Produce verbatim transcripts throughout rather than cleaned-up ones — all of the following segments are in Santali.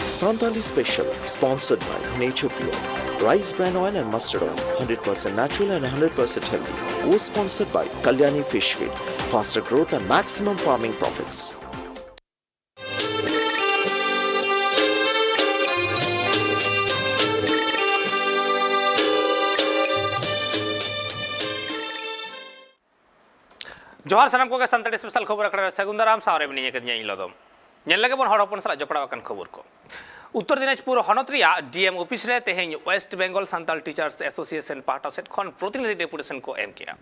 Santali Special, sponsored by Nature Pure, Rice Bran Oil and Mustard Oil, hundred percent natural and hundred percent healthy. Co-sponsored by Kalyani Fish Feed, faster growth and maximum farming profits. ᱡᱚᱦᱟᱨ ᱥᱟᱱᱟᱢ ᱠᱚᱜᱮ, ᱥᱟᱱᱛᱟᱲᱤ ᱥᱯᱮᱥᱟᱞ ᱠᱷᱚᱵᱚᱨ ᱟᱠᱷᱲᱟ ᱨᱮ ᱥᱟᱹᱜᱩᱱ ᱫᱟᱨᱟᱢ᱾ ᱥᱟᱶᱨᱮ ᱢᱮᱱᱟᱹᱧ ᱟᱠᱟᱫᱤᱧᱟ ᱤᱧ ᱞᱚᱫᱚᱢ᱾ ᱧᱮᱞ ᱞᱮᱜᱮ ᱵᱚᱱ ᱦᱚᱲ ᱦᱚᱯᱚᱱ ᱥᱟᱞᱟᱜ ᱡᱚᱯᱲᱟᱣ ᱟᱠᱟᱱ ᱠᱷᱚᱵᱚᱨ ᱠᱚ᱾ ᱩᱛᱛᱚᱨ ᱫᱤᱱᱟᱡᱽᱯᱩᱨ ᱦᱚᱱᱚᱛ ᱨᱮᱭᱟᱜ ᱰᱤ ᱮᱢ ᱚᱯᱷᱤᱥ ᱨᱮ ᱛᱮᱦᱮᱧ West Bengal Santal teachers association ᱯᱟᱦᱴᱟ ᱥᱮᱫ ᱠᱷᱚᱱ ᱯᱨᱚᱛᱤᱱᱤᱫᱷᱤ ᱰᱮᱯᱩᱴᱮᱥᱚᱱ ᱠᱚ ᱮᱢ ᱠᱮᱜᱼᱟ᱾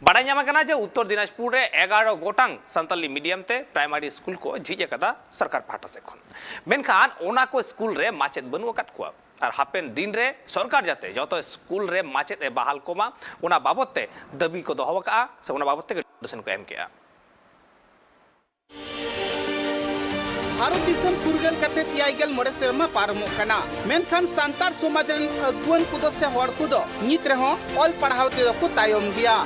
ᱵᱟᱰᱟᱭ ᱧᱟᱢ ᱟᱠᱟᱱᱟ ᱡᱮ ᱩᱛᱛᱚᱨ ᱫᱤᱱᱟᱡᱽᱯᱩᱨ ᱨᱮ ᱮᱜᱟᱨᱚ ᱜᱚᱴᱟᱝ ᱥᱟᱱᱛᱟᱞᱤ ᱢᱤᱰᱤᱭᱟᱢ ᱛᱮ ᱯᱨᱟᱭᱢᱟᱨᱤ ᱥᱠᱩᱞ ᱠᱚ ᱡᱷᱤᱡ ᱟᱠᱟᱫᱟ ᱥᱚᱨᱠᱟᱨ ᱯᱟᱦᱴᱟ ᱥᱮᱫ ᱠᱷᱚᱱ᱾ ᱢᱮᱱᱠᱷᱟᱱ ᱚᱱᱟ ᱠᱚ ᱥᱠᱩᱞ ᱨᱮ ᱢᱟᱪᱮᱫ ᱵᱟᱹᱱᱩᱜ ᱟᱠᱟᱫ ᱠᱚᱣᱟ᱾ ᱟᱨ ᱦᱟᱯᱮᱱ ᱫᱤᱱ ᱨᱮ ᱥᱚᱨᱠᱟᱨ ᱡᱟᱛᱮ ᱡᱚᱛᱚ ᱥᱠᱩᱞ ᱨᱮ ᱢᱟᱪᱮᱫ ᱮ ᱵᱟᱦᱟᱞ ᱠᱚᱢᱟ, ᱚᱱᱟ ᱵᱟᱵᱚᱛ ᱛᱮ ᱫᱟᱹᱵᱤ ᱠᱚ ᱫᱚᱦᱚ ᱟᱠᱟᱫᱼᱟ ᱥᱮ ᱚᱱᱟ ᱵᱟᱵᱚᱛ ᱛᱮ ᱰᱮᱯᱩᱴᱮᱥᱚᱱ ᱠᱚ ᱮᱢ ᱠᱮᱜᱼᱟ᱾ ᱵᱷᱟᱨᱚᱛ ᱫᱤᱥᱚᱢ ᱯᱷᱩᱨᱜᱟᱹᱞ ᱠᱟᱛᱮ ᱮᱭᱟᱭ ᱜᱮᱞ ᱢᱚᱬᱮ ᱥᱮᱨᱢᱟ ᱯᱟᱨᱚᱢᱚᱜ ᱠᱟᱱᱟ, ᱢᱮᱱᱠᱷᱟᱱ ᱥᱟᱱᱛᱟᱲ ᱥᱚᱢᱟᱡᱽ ᱨᱮᱱ ᱟᱹᱜᱩᱣᱟᱹᱱ ᱠᱚᱫᱚ ᱥᱮ ᱦᱚᱲ ᱠᱚᱫᱚ ᱱᱤᱛ ᱨᱮᱦᱚᱸ ᱚᱞ ᱯᱟᱲᱦᱟᱣ ᱛᱮᱫᱚ ᱠᱚ ᱛᱟᱭᱚᱢ ᱜᱮᱭᱟ᱾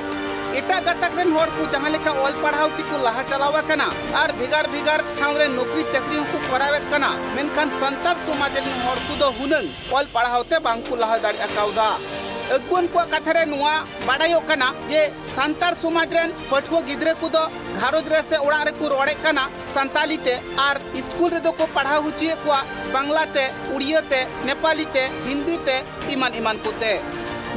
ᱮᱴᱟᱜ ᱜᱟᱛᱟᱠ ᱨᱮᱱ ᱦᱚᱲ ᱠᱚ ᱡᱟᱦᱟᱸ ᱞᱮᱠᱟ ᱚᱞ ᱯᱟᱲᱦᱟᱣ ᱛᱮᱠᱚ ᱞᱟᱦᱟ ᱪᱟᱞᱟᱣ ᱟᱠᱟᱱᱟ ᱟᱨ ᱵᱷᱮᱜᱟᱨ ᱵᱷᱮᱜᱟᱨ ᱴᱷᱟᱶ ᱨᱮ ᱱᱚᱠᱨᱤ ᱪᱟᱹᱠᱨᱤ ᱦᱚᱸᱠᱚ ᱠᱚᱨᱟᱣᱮᱫ ᱠᱟᱱᱟ, ᱢᱮᱱᱠᱷᱟᱱ ᱥᱟᱱᱛᱟᱲ ᱥᱚᱢᱟᱡᱽ ᱨᱮᱱ ᱦᱚᱲ ᱠᱚᱫᱚ ᱦᱩᱱᱟᱹᱝ ᱚᱞ ᱯᱟᱲᱦᱟᱣ ᱛᱮ ᱵᱟᱝ ᱠᱚ ᱞᱟᱦᱟ ᱫᱟᱲᱮ ᱠᱟᱣᱫᱟ᱾ ᱟᱹᱜᱩᱣᱟᱹᱱ ᱠᱚᱣᱟᱜ ᱠᱟᱛᱷᱟ ᱨᱮ ᱱᱚᱣᱟ ᱵᱟᱰᱟᱭᱚᱜ ᱠᱟᱱᱟ ᱡᱮ ᱥᱟᱱᱛᱟᱲ ᱥᱚᱢᱟᱡᱽ ᱨᱮᱱ ᱯᱟᱹᱴᱷᱩᱣᱟᱹ ᱜᱤᱫᱽᱨᱟᱹ ᱠᱚᱫᱚ ᱜᱷᱟᱨᱚᱸᱡᱽ ᱨᱮ ᱥᱮ ᱚᱲᱟᱜ ᱨᱮᱠᱚ ᱨᱚᱲᱮᱫ ᱠᱟᱱᱟ ᱥᱟᱱᱛᱟᱞᱤ ᱛᱮ ᱟᱨ ᱥᱠᱩᱞ ᱨᱮᱫᱚ ᱠᱚ ᱯᱟᱲᱦᱟᱣ ᱦᱚᱪᱚᱭᱮᱫ ᱠᱚᱣᱟ ᱵᱟᱝᱞᱟ ᱛᱮ, ᱩᱲᱤᱭᱟᱹ ᱛᱮ, ᱱᱮᱯᱟᱞᱤ ᱛᱮ, ᱦᱤᱱᱫᱤ ᱛᱮ, ᱮᱢᱟᱱ ᱮᱢᱟᱱ ᱠᱚᱛᱮ᱾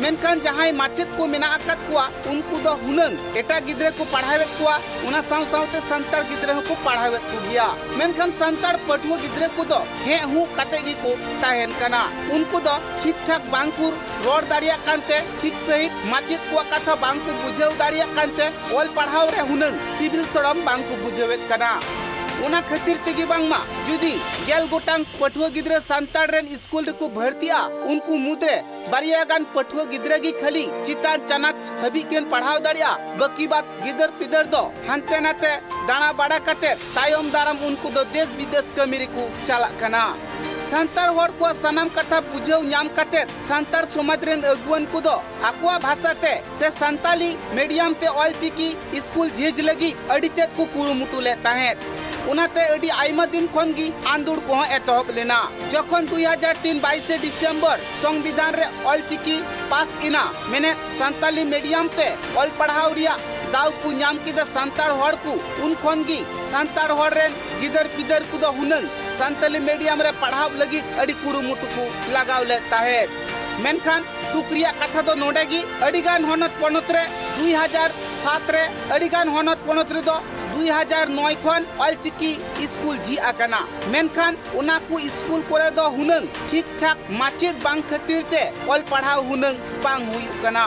ᱢᱮᱱᱠᱷᱟᱱ ᱡᱟᱦᱟᱸᱭ ᱢᱟᱪᱮᱫ ᱠᱚ ᱢᱮᱱᱟᱜ ᱟᱠᱟᱫ ᱠᱚᱣᱟ, ᱩᱱᱠᱩ ᱫᱚ ᱦᱩᱱᱟᱹᱝ ᱮᱴᱟᱜ ᱜᱤᱫᱽᱨᱟᱹ ᱠᱚ ᱯᱟᱲᱦᱟᱣᱮᱫ ᱠᱚᱣᱟ, ᱚᱱᱟ ᱥᱟᱶ ᱥᱟᱶᱛᱮ ᱥᱟᱱᱛᱟᱲ ᱜᱤᱫᱽᱨᱟᱹ ᱦᱚᱸᱠᱚ ᱯᱟᱲᱦᱟᱣᱮᱫ ᱠᱚᱜᱮᱭᱟ᱾ ᱢᱮᱱᱠᱷᱟᱱ ᱥᱟᱱᱛᱟᱲ ᱯᱟᱹᱴᱷᱩᱣᱟᱹ ᱜᱤᱫᱽᱨᱟᱹ ᱠᱚᱫᱚ ᱦᱮᱸ ᱦᱩᱸ ᱠᱟᱛᱮ ᱜᱮᱠᱚ ᱛᱟᱦᱮᱱ ᱠᱟᱱᱟ᱾ ᱩᱱᱠᱩ ᱫᱚ ᱴᱷᱤᱠ ᱴᱷᱟᱠ ᱵᱟᱝ ᱠᱚ ᱨᱚᱲ ᱫᱟᱲᱮᱭᱟᱜ ᱠᱟᱱᱛᱮ, ᱴᱷᱤᱠ ᱥᱟᱺᱦᱤᱡ ᱢᱟᱪᱮᱫ ᱠᱚᱣᱟᱜ ᱠᱟᱛᱷᱟ ᱵᱟᱝ ᱠᱚ ᱵᱩᱡᱷᱟᱹᱣ ᱫᱟᱲᱮᱭᱟᱜ ᱠᱟᱱᱛᱮ, ᱚᱞ ᱯᱟᱲᱦᱟᱣ ᱨᱮ ᱦᱩᱱᱟᱹᱝ ᱥᱤᱵᱤᱞ ᱥᱚᱲᱚᱢ ᱵᱟᱝ ᱠᱚ ᱵᱩᱡᱷᱟᱹᱣᱮᱫ ᱠᱟᱱᱟ᱾ ᱚᱱᱟ ᱠᱷᱟᱹᱛᱤᱨ ᱛᱮᱜᱮ ᱵᱟᱝᱢᱟ ᱡᱩᱫᱤ ᱜᱮᱞ ᱜᱚᱴᱟᱝ ᱯᱟᱹᱴᱷᱩᱣᱟᱹ ᱜᱤᱫᱽᱨᱟᱹ ᱥᱟᱱᱛᱟᱲ ᱨᱮᱱ ᱥᱠᱩᱞ ᱨᱮᱠᱚ ᱵᱷᱚᱨᱛᱤᱜᱼᱟ, ᱩᱱᱠᱩ ᱢᱩᱫᱽᱨᱮ ᱵᱟᱨᱭᱟ ᱜᱟᱱ ᱯᱟᱹᱴᱷᱩᱣᱟᱹ ᱜᱤᱫᱽᱨᱟᱹ ᱜᱮ ᱠᱷᱟᱹᱞᱤ ᱪᱮᱛᱟᱱ ᱪᱟᱱᱟᱪ ᱦᱟᱹᱵᱤᱡ ᱠᱤᱱ ᱯᱟᱲᱦᱟᱣ ᱫᱟᱲᱮᱭᱟᱜᱼᱟ, ᱵᱟᱹᱠᱤ ᱵᱟᱫ ᱜᱤᱫᱟᱹᱨ ᱯᱤᱫᱟᱹᱨ ᱫᱚ ᱦᱟᱱᱛᱮ ᱱᱟᱛᱮ ᱫᱟᱬᱟ ᱵᱟᱲᱟ ᱠᱟᱛᱮ ᱛᱟᱭᱚᱢ ᱫᱟᱨᱟᱢ ᱩᱱᱠᱩ ᱫᱚ ᱫᱮᱥ ᱵᱤᱫᱮᱥ ᱠᱟᱹᱢᱤ ᱨᱮᱠᱚ ᱪᱟᱞᱟᱜ ᱠᱟᱱᱟ᱾ ᱥᱟᱱᱛᱟᱲ ᱦᱚᱲ ᱠᱚᱣᱟᱜ ᱥᱟᱱᱟᱢ ᱠᱟᱛᱷᱟ ᱵᱩᱡᱷᱟᱹᱣ ᱧᱟᱢ ᱠᱟᱛᱮ ᱥᱟᱱᱛᱟᱲ ᱥᱚᱢᱟᱡᱽ ᱨᱮᱱ ᱟᱹᱜᱩᱣᱟᱹᱱ ᱠᱚᱫᱚ ᱟᱠᱚᱣᱟᱜ ᱵᱷᱟᱥᱟ ᱛᱮ ᱥᱮ ᱥᱟᱱᱛᱟᱞᱤ ᱢᱤᱰᱤᱭᱟᱢ ᱛᱮ ᱚᱞᱪᱤᱠᱤ ᱥᱠᱩᱞ ᱡᱷᱤᱡ ᱞᱟᱹᱜᱤᱫ ᱟᱹᱰᱤ ᱛᱮᱫ ᱠᱚ ᱠᱩᱨᱩᱢᱩᱴᱩ ᱞᱮᱫ ᱛᱟᱦᱮᱸᱫ᱾ ᱚᱱᱟᱛᱮ ᱟᱹᱰᱤ ᱟᱭᱢᱟ ᱫᱤᱱ ᱠᱷᱚᱱ ᱜᱮ ᱟᱸᱫᱳᱲ ᱠᱚᱦᱚᱸ ᱮᱛᱚᱦᱚᱵ ᱞᱮᱱᱟ᱾ ᱡᱚᱠᱷᱚᱱ ᱫᱩᱭ ᱦᱟᱡᱟᱨ ᱛᱤᱱ ᱵᱟᱭᱤᱥᱮ ᱰᱤᱥᱮᱢᱵᱚᱨ ᱥᱚᱝᱵᱤᱫᱷᱟᱱ ᱨᱮ ᱚᱞᱪᱤᱠᱤ ᱯᱟᱥ ᱮᱱᱟ, ᱢᱮᱱᱮᱫ ᱥᱟᱱᱛᱟᱞᱤ ᱢᱤᱰᱤᱭᱟᱢ ᱛᱮ ᱚᱞ ᱯᱟᱲᱦᱟᱣ ᱨᱮᱭᱟᱜ ᱫᱟᱣ ᱠᱚ ᱧᱟᱢ ᱠᱮᱫᱟ ᱥᱟᱱᱛᱟᱲ ᱦᱚᱲ ᱠᱚ, ᱩᱱ ᱠᱷᱚᱱ ᱜᱮ ᱥᱟᱱᱛᱟᱲ ᱦᱚᱲ ᱨᱮᱱ ᱜᱤᱫᱟᱹᱨ ᱯᱤᱫᱟᱹᱨ ᱠᱚᱫᱚ ᱦᱩᱱᱟᱹᱝ ᱥᱟᱱᱛᱟᱞᱤ ᱢᱤᱰᱤᱭᱟᱢ ᱨᱮ ᱯᱟᱲᱦᱟᱣ ᱞᱟᱹᱜᱤᱫ ᱟᱹᱰᱤ ᱠᱩᱨᱩᱢᱩᱴᱩ ᱠᱚ ᱞᱟᱜᱟᱣ ᱞᱮᱫ ᱛᱟᱦᱮᱸᱫ᱾ ᱢᱮᱱᱠᱷᱟᱱ ᱫᱩᱠ ᱨᱮᱭᱟᱜ ᱠᱟᱛᱷᱟ ᱫᱚ ᱱᱚᱰᱮ ᱜᱮ, ᱟᱹᱰᱤ ᱜᱟᱱ ᱦᱚᱱᱚᱛ ᱯᱚᱱᱚᱛ ᱨᱮ ᱫᱩᱭ ᱦᱟᱡᱟᱨ ᱥᱟᱛ ᱨᱮ, ᱟᱹᱰᱤ ᱜᱟᱱ ᱦᱚᱱᱚᱛ ᱯᱚᱱᱚᱛ ᱨᱮᱫᱚ ᱫᱩᱭ ᱦᱟᱡᱟᱨ ᱱᱚᱭ ᱠᱷᱚᱱ ᱚᱞᱪᱤᱠᱤ ᱥᱠᱩᱞ ᱡᱷᱤᱡ ᱟᱠᱟᱱᱟ᱾ ᱢᱮᱱᱠᱷᱟᱱ ᱚᱱᱟ ᱠᱚ ᱥᱠᱩᱞ ᱠᱚᱨᱮ ᱫᱚ ᱦᱩᱱᱟᱹᱝ ᱴᱷᱤᱠ ᱴᱷᱟᱠ ᱢᱟᱪᱮᱫ ᱵᱟᱝ ᱠᱷᱟᱹᱛᱤᱨ ᱛᱮ ᱚᱞ ᱯᱟᱲᱦᱟᱣ ᱦᱩᱱᱟᱹᱝ ᱵᱟᱝ ᱦᱩᱭᱩᱜ ᱠᱟᱱᱟ᱾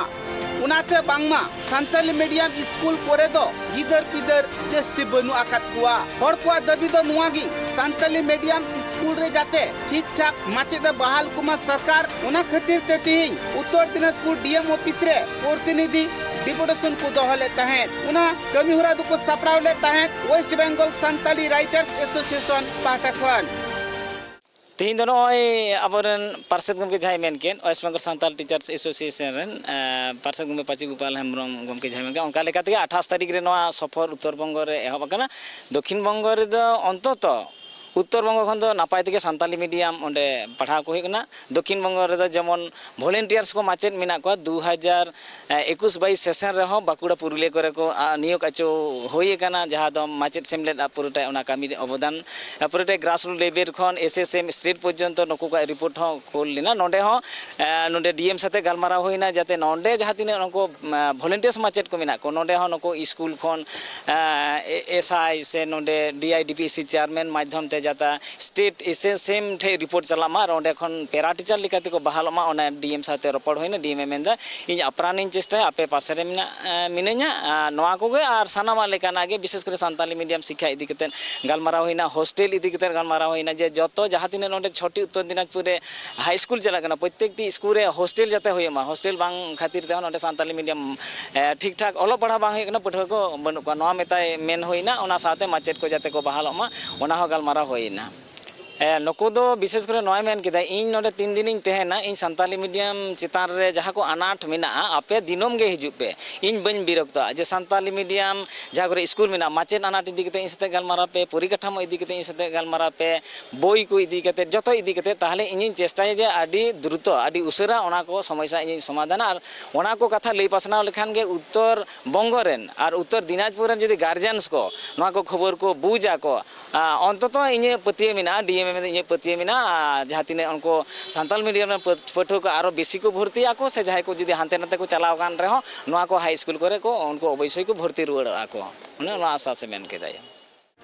ᱚᱱᱟᱛᱮ ᱵᱟᱝᱢᱟ ᱥᱟᱱᱛᱟᱞᱤ ᱢᱤᱰᱤᱭᱟᱢ ᱥᱠᱩᱞ ᱠᱚᱨᱮ ᱫᱚ ᱜᱤᱫᱟᱹᱨ ᱯᱤᱫᱟᱹᱨ ᱡᱟᱹᱥᱛᱤ ᱵᱟᱹᱱᱩᱜ ᱟᱠᱟᱫ ᱠᱚᱣᱟ᱾ ᱦᱚᱲ ᱠᱚᱣᱟᱜ ᱫᱟᱹᱵᱤ ᱫᱚ ᱱᱚᱣᱟ ᱜᱮ, ᱥᱟᱱᱛᱟᱞᱤ ᱢᱤᱰᱤᱭᱟᱢ ᱥᱠᱩᱞ ᱨᱮ ᱡᱟᱛᱮ ᱴᱷᱤᱠ ᱴᱷᱟᱠ ᱢᱟᱪᱮᱫ ᱮ ᱵᱟᱦᱟᱞ ᱠᱚᱢᱟ ᱥᱚᱨᱠᱟᱨ, ᱚᱱᱟ ᱠᱷᱟᱹᱛᱤᱨ ᱛᱮ ᱛᱤᱦᱤᱧ ᱩᱛᱛᱚᱨ ᱫᱤᱱᱟᱡᱽᱯᱩᱨ ᱰᱤ ᱮᱢ ᱚᱯᱷᱤᱥ ᱨᱮ ᱯᱨᱚᱛᱤᱱᱤᱫᱷᱤ ᱰᱮᱯᱩᱴᱮᱥᱚᱱ ᱠᱚ ᱫᱚᱦᱚ ᱞᱮᱫ ᱛᱟᱦᱮᱸᱫ᱾ ᱚᱱᱟ ᱠᱟᱹᱢᱤ ᱦᱚᱨᱟ ᱫᱚᱠᱚ ᱥᱟᱯᱲᱟᱣ ᱞᱮᱫ ᱛᱟᱦᱮᱸᱫ West Bengal Santali writers association ᱯᱟᱦᱴᱟ ᱠᱷᱚᱱ᱾ ᱛᱮᱦᱮᱧ ᱫᱚ ᱱᱚᱜᱼᱚᱭ ᱟᱵᱚᱨᱮᱱ ᱯᱟᱨᱥᱮᱛ ᱜᱚᱢᱠᱮ ᱡᱟᱦᱟᱸᱭ ᱢᱮᱱ ᱠᱮᱫ, West Bengal Santal teachers association ᱨᱮᱱ, ᱮᱸ, ᱯᱟᱨᱥᱮᱛ ᱜᱚᱢᱠᱮ ᱯᱟᱪᱤ ᱜᱳᱯᱟᱞ ᱦᱮᱢᱵᱨᱚᱢ ᱜᱚᱢᱠᱮ ᱡᱟᱦᱟᱸᱭ ᱢᱮᱱ ᱠᱮᱫ, ᱚᱱᱠᱟ ᱞᱮᱠᱟ ᱛᱮᱜᱮ ᱟᱴᱷᱟᱥ ᱛᱟᱹᱨᱤᱠᱷ ᱨᱮ ᱱᱚᱣᱟ ᱥᱚᱯᱷᱚᱨ ᱩᱛᱛᱚᱨ ᱵᱚᱝᱜᱚ ᱨᱮ ᱮᱦᱚᱵ ᱟᱠᱟᱱᱟ᱾ ᱫᱚᱠᱠᱷᱤᱱ ᱵᱚᱝᱜᱚ ᱨᱮᱫᱚ ᱚᱱᱛᱚᱛᱚ ᱩᱛᱛᱚᱨ ᱵᱚᱝᱜᱚ ᱠᱷᱚᱱ ᱫᱚ ᱱᱟᱯᱟᱭ ᱛᱮᱜᱮ ᱥᱟᱱᱛᱟᱞᱤ ᱢᱤᱰᱤᱭᱟᱢ ᱚᱸᱰᱮ ᱯᱟᱲᱦᱟᱣ ᱠᱚ ᱦᱩᱭᱩᱜ ᱠᱟᱱᱟ᱾ ᱫᱚᱠᱠᱷᱤᱱ ᱵᱚᱝᱜᱚ ᱨᱮᱫᱚ ᱡᱮᱢᱚᱱ ᱵᱷᱚᱞᱮᱱᱴᱤᱭᱟᱨᱥ ᱠᱚ ᱢᱟᱪᱮᱫ ᱢᱮᱱᱟᱜ ᱠᱚᱣᱟ, ᱫᱩ ᱦᱟᱡᱟᱨ ᱮᱠᱩᱥ ᱵᱟᱭᱤᱥ ᱥᱮᱥᱚᱱ ᱨᱮᱦᱚᱸ ᱵᱟᱸᱠᱩᱲᱟ ᱯᱩᱨᱩᱞᱤᱭᱟᱹ ᱠᱚᱨᱮ ᱠᱚ, ᱟ, ᱱᱤᱭᱳᱜᱽ ᱟᱪᱚ ᱦᱩᱭ ᱟᱠᱟᱱᱟ, ᱡᱟᱦᱟᱸ ᱫᱚ ᱢᱟᱪᱮᱫ ᱥᱮᱢᱞᱮᱫ ᱟᱜ ᱯᱩᱨᱟᱹᱴᱟᱭ ᱚᱱᱟ ᱠᱟᱹᱢᱤ ᱨᱮ ᱚᱵᱚᱫᱟᱱ, ᱟ, ᱯᱩᱨᱟᱹᱴᱟᱭ grassroots level ᱠᱷᱚᱱ S S M state ᱯᱚᱨᱡᱚᱱᱛᱚ ᱱᱩᱠᱩ ᱠᱚᱣᱟᱜ report ᱦᱚᱸ ᱠᱳᱞ ᱞᱮᱱᱟ᱾ ᱱᱚᱰᱮ ᱦᱚᱸ, ᱟ, ᱱᱚᱰᱮ D M ᱥᱟᱛᱮ ᱜᱟᱞᱢᱟᱨᱟᱣ ᱦᱩᱭᱱᱟ, ᱡᱟᱛᱮ ᱱᱚᱰᱮ ᱡᱟᱦᱟᱸ ᱛᱤᱱᱟᱹᱜ ᱱᱩᱠᱩ, ᱟ, volunteers ᱢᱟᱪᱮᱫ ᱠᱚ ᱢᱮᱱᱟᱜ ᱠᱚ, ᱱᱚᱰᱮ ᱦᱚᱸ ᱱᱩᱠᱩ ᱥᱠᱩᱞ ᱠᱷᱚᱱ, ᱟ, ᱮ-, S I ᱥᱮ ᱱᱚᱰᱮ D I D P C chairman ᱢᱟᱫᱽᱫᱷᱚᱢ ᱛᱮ ᱡᱟᱛᱮ state S S M ᱴᱷᱮᱱ report ᱪᱟᱞᱟᱜ ᱢᱟ ᱟᱨ ᱚᱸᱰᱮ ᱠᱷᱚᱱ ᱯᱮᱨᱟ ᱴᱤᱪᱟᱨ ᱞᱮᱠᱟ ᱛᱮᱠᱚ ᱵᱟᱦᱟᱞᱚᱜ ᱢᱟ, ᱚᱱᱟ D M ᱥᱟᱶᱛᱮ ᱨᱚᱯᱚᱲ ᱦᱩᱭᱱᱟ᱾ D M ᱮ ᱢᱮᱱᱫᱟ, "ᱤᱧ ᱟᱯᱨᱟᱱᱤᱧ ᱪᱮᱥᱴᱟᱭᱟ, ᱟᱯᱮ ᱯᱟᱥᱮ ᱨᱮ ᱢᱮᱱᱟᱜ, ᱮ, ᱢᱤᱱᱟᱹᱧᱟ᱾" ᱟᱨ ᱱᱚᱣᱟ ᱠᱚᱜᱮ ᱟᱨ ᱥᱟᱱᱟᱢᱟᱜ ᱞᱮᱠᱟᱱᱟᱜ ᱜᱮ, ᱵᱤᱥᱮᱥ ᱠᱚᱨᱮ ᱥᱟᱱᱛᱟᱞᱤ ᱢᱤᱰᱤᱭᱟᱢ ᱥᱤᱠᱠᱷᱟ ᱤᱫᱤ ᱠᱟᱛᱮᱫ ᱜᱟᱞᱢᱟᱨᱟᱣ ᱦᱩᱭᱱᱟ, ᱦᱳᱥᱴᱮᱞ ᱤᱫᱤ ᱠᱟᱛᱮᱫ ᱜᱟᱞᱢᱟᱨᱟᱣ ᱦᱩᱭᱱᱟ, ᱡᱮ ᱡᱚᱛᱚ ᱡᱟᱦᱟᱸ ᱛᱤᱱᱟᱹᱜ ᱱᱚᱰᱮ ᱪᱷᱚᱴᱤ ᱩᱛᱛᱚᱨ ᱫᱤᱱᱟᱡᱽᱯᱩᱨ ᱨᱮ ᱦᱟᱭ ᱥᱠᱩᱞ ᱪᱟᱞᱟᱜ ᱠᱟᱱᱟ, ᱯᱨᱚᱛᱛᱮᱠᱴᱤ ᱥᱠᱩᱞ ᱨᱮ ᱦᱳᱥᱴᱮᱞ ᱡᱟᱛᱮ ᱦᱩᱭᱩᱜ ᱢᱟ᱾ ᱦᱳᱥᱴᱮᱞ ᱵᱟᱝ ᱠᱷᱟᱹᱛᱤᱨ ᱛᱮᱦᱚᱸ ᱱᱚᱰᱮ ᱥᱟᱱᱛᱟᱞᱤ ᱢᱤᱰᱤᱭᱟᱢ, ᱮ, ᱴᱷᱤᱠ ᱴᱷᱟᱠ ᱚᱞᱚᱜ ᱯᱟᱲᱦᱟᱣ ᱵᱟᱝ ᱦᱩᱭᱩᱜ ᱠᱟᱱᱟ, ᱯᱟᱹᱴᱷᱩᱣᱟᱹ ᱠᱚ ᱵᱟᱹᱱᱩᱜ ᱠᱚᱣᱟ᱾ ᱱᱚᱣᱟ ᱢᱮᱛᱟᱭ ᱢᱮᱱ ᱦᱩᱭᱱᱟ, ᱚᱱᱟ ᱥᱟᱶᱛᱮ ᱢᱟᱪᱮᱫ ᱠᱚ ᱡᱟᱛᱮ ᱠᱚ ᱵᱟᱦᱟᱞᱚᱜ ᱢᱟ, ᱚᱱᱟ ᱦᱚᱸ ᱜᱟᱞᱢᱟᱨᱟᱣ ᱦᱩᱭᱱᱟ᱾ ᱱᱩᱠᱩ ᱫᱚ ᱵᱤᱥᱮᱥ ᱠᱚᱨᱮ ᱱᱚᱣᱟᱭ ᱢᱮᱱ ᱠᱮᱫᱟ, ᱤᱧ ᱱᱚᱰᱮ ᱛᱤᱱ ᱫᱤᱱᱤᱧ ᱛᱟᱦᱮᱱᱟ, ᱤᱧ ᱥᱟᱱᱛᱟᱞᱤ ᱢᱤᱰᱤᱭᱟᱢ ᱪᱮᱛᱟᱱ ᱨᱮ ᱡᱟᱦᱟᱸ ᱠᱚ ᱟᱱᱟᱴ ᱢᱮᱱᱟᱜᱼᱟ, ᱟᱯᱮ ᱫᱤᱱᱟᱹᱢ ᱜᱮ ᱦᱤᱡᱩᱜ ᱯᱮ, ᱤᱧ ᱵᱟᱹᱧ ᱵᱤᱨᱚᱠᱛᱚᱜᱼᱟ᱾ ᱡᱮ ᱥᱟᱱᱛᱟᱞᱤ ᱢᱤᱰᱤᱭᱟᱢ ᱡᱟᱦᱟᱸ ᱠᱚᱨᱮ ᱥᱠᱩᱞ ᱢᱮᱱᱟᱜᱼᱟ, ᱢᱟᱪᱮᱫ ᱟᱱᱟᱴ ᱤᱫᱤ ᱠᱟᱛᱮ ᱤᱧ ᱥᱟᱛᱮ ᱜᱟᱞᱢᱟᱨᱟᱣ ᱯᱮ, ᱯᱚᱨᱤᱠᱟᱴᱷᱟᱢᱳ ᱤᱫᱤ ᱠᱟᱛᱮ ᱤᱧ ᱥᱟᱛᱮ ᱜᱟᱞᱢᱟᱨᱟᱣ ᱯᱮ, ᱵᱳᱭ ᱠᱚ ᱤᱫᱤ ᱠᱟᱛᱮ, ᱡᱚᱛᱚ ᱤᱫᱤ ᱠᱟᱛᱮ, ᱛᱟᱦᱚᱞᱮ ᱤᱧᱤᱧ ᱪᱮᱥᱴᱟᱭᱟ ᱡᱮ ᱟᱹᱰᱤ ᱫᱨᱩᱛᱚ, ᱟᱹᱰᱤ ᱩᱥᱟᱹᱨᱟ ᱚᱱᱟ ᱠᱚ ᱥᱚᱢᱚᱥᱥᱟ ᱤᱧᱤᱧ ᱥᱚᱢᱟᱫᱷᱟᱱᱟ᱾ ᱟᱨ ᱚᱱᱟ ᱠᱚ ᱠᱟᱛᱷᱟ ᱞᱟᱹᱭ ᱯᱟᱥᱱᱟᱣ ᱞᱮᱠᱷᱟᱱ ᱜᱮ ᱩᱛᱛᱚᱨ ᱵᱚᱝᱜᱚ ᱨᱮᱱ ᱟᱨ ᱩᱛᱛᱚᱨ ᱫᱤᱱᱟᱡᱽᱯᱩᱨ ᱨᱮᱱ ᱡᱩᱫᱤ ᱜᱟᱨᱡᱮᱱᱥ ᱠᱚ ᱱᱚᱣᱟ ᱠᱚ ᱠᱷᱚᱵᱚᱨ ᱠᱚ ᱵᱩᱡᱟ ᱠᱚ, ᱚᱱᱛᱚᱛᱚ ᱤᱧᱟᱹᱜ ᱯᱟᱹᱛᱭᱟᱹᱣ ᱢᱮᱱᱟᱜᱼᱟ, ᱰᱤ ᱮᱢ ᱮ ᱢᱮᱱᱛᱮ ᱤᱧᱟᱹᱜ ᱯᱟᱹᱛᱭᱟᱹᱣ ᱢᱮᱱᱟᱜᱼᱟ, ᱡᱟᱦᱟᱸ ᱛᱤᱱᱟᱹᱜ ᱩᱱᱠᱩ ᱥᱟᱱᱛᱟᱞ ᱢᱤᱰᱤᱭᱟᱢ ᱨᱮᱱ ᱯᱟᱹᱴᱷᱩᱣᱟᱹ ᱠᱚ ᱟᱨᱚ ᱵᱮᱥᱤ ᱠᱚ ᱵᱷᱚᱨᱛᱤᱜ ᱟᱠᱚ, ᱥᱮ ᱡᱟᱦᱟᱸᱭ ᱠᱚ ᱡᱩᱫᱤ ᱦᱟᱱᱛᱮ ᱱᱟᱛᱮ ᱠᱚ ᱪᱟᱞᱟᱣ ᱟᱠᱟᱱ ᱨᱮᱦᱚᱸ, ᱱᱚᱣᱟ ᱠᱚ ᱦᱟᱭ ᱥᱠᱩᱞ ᱠᱚᱨᱮ ᱠᱚ, ᱩᱱᱠᱩ ᱚᱵᱚᱥᱥᱳᱭ ᱠᱚ ᱵᱷᱚᱨᱛᱤ ᱨᱩᱣᱟᱹᱲᱚᱜᱼᱟ ᱠᱚ, ᱚᱱᱮ ᱚᱱᱟ ᱟᱥᱟ ᱥᱮ ᱢᱮᱱ ᱠᱮᱫᱟᱭ᱾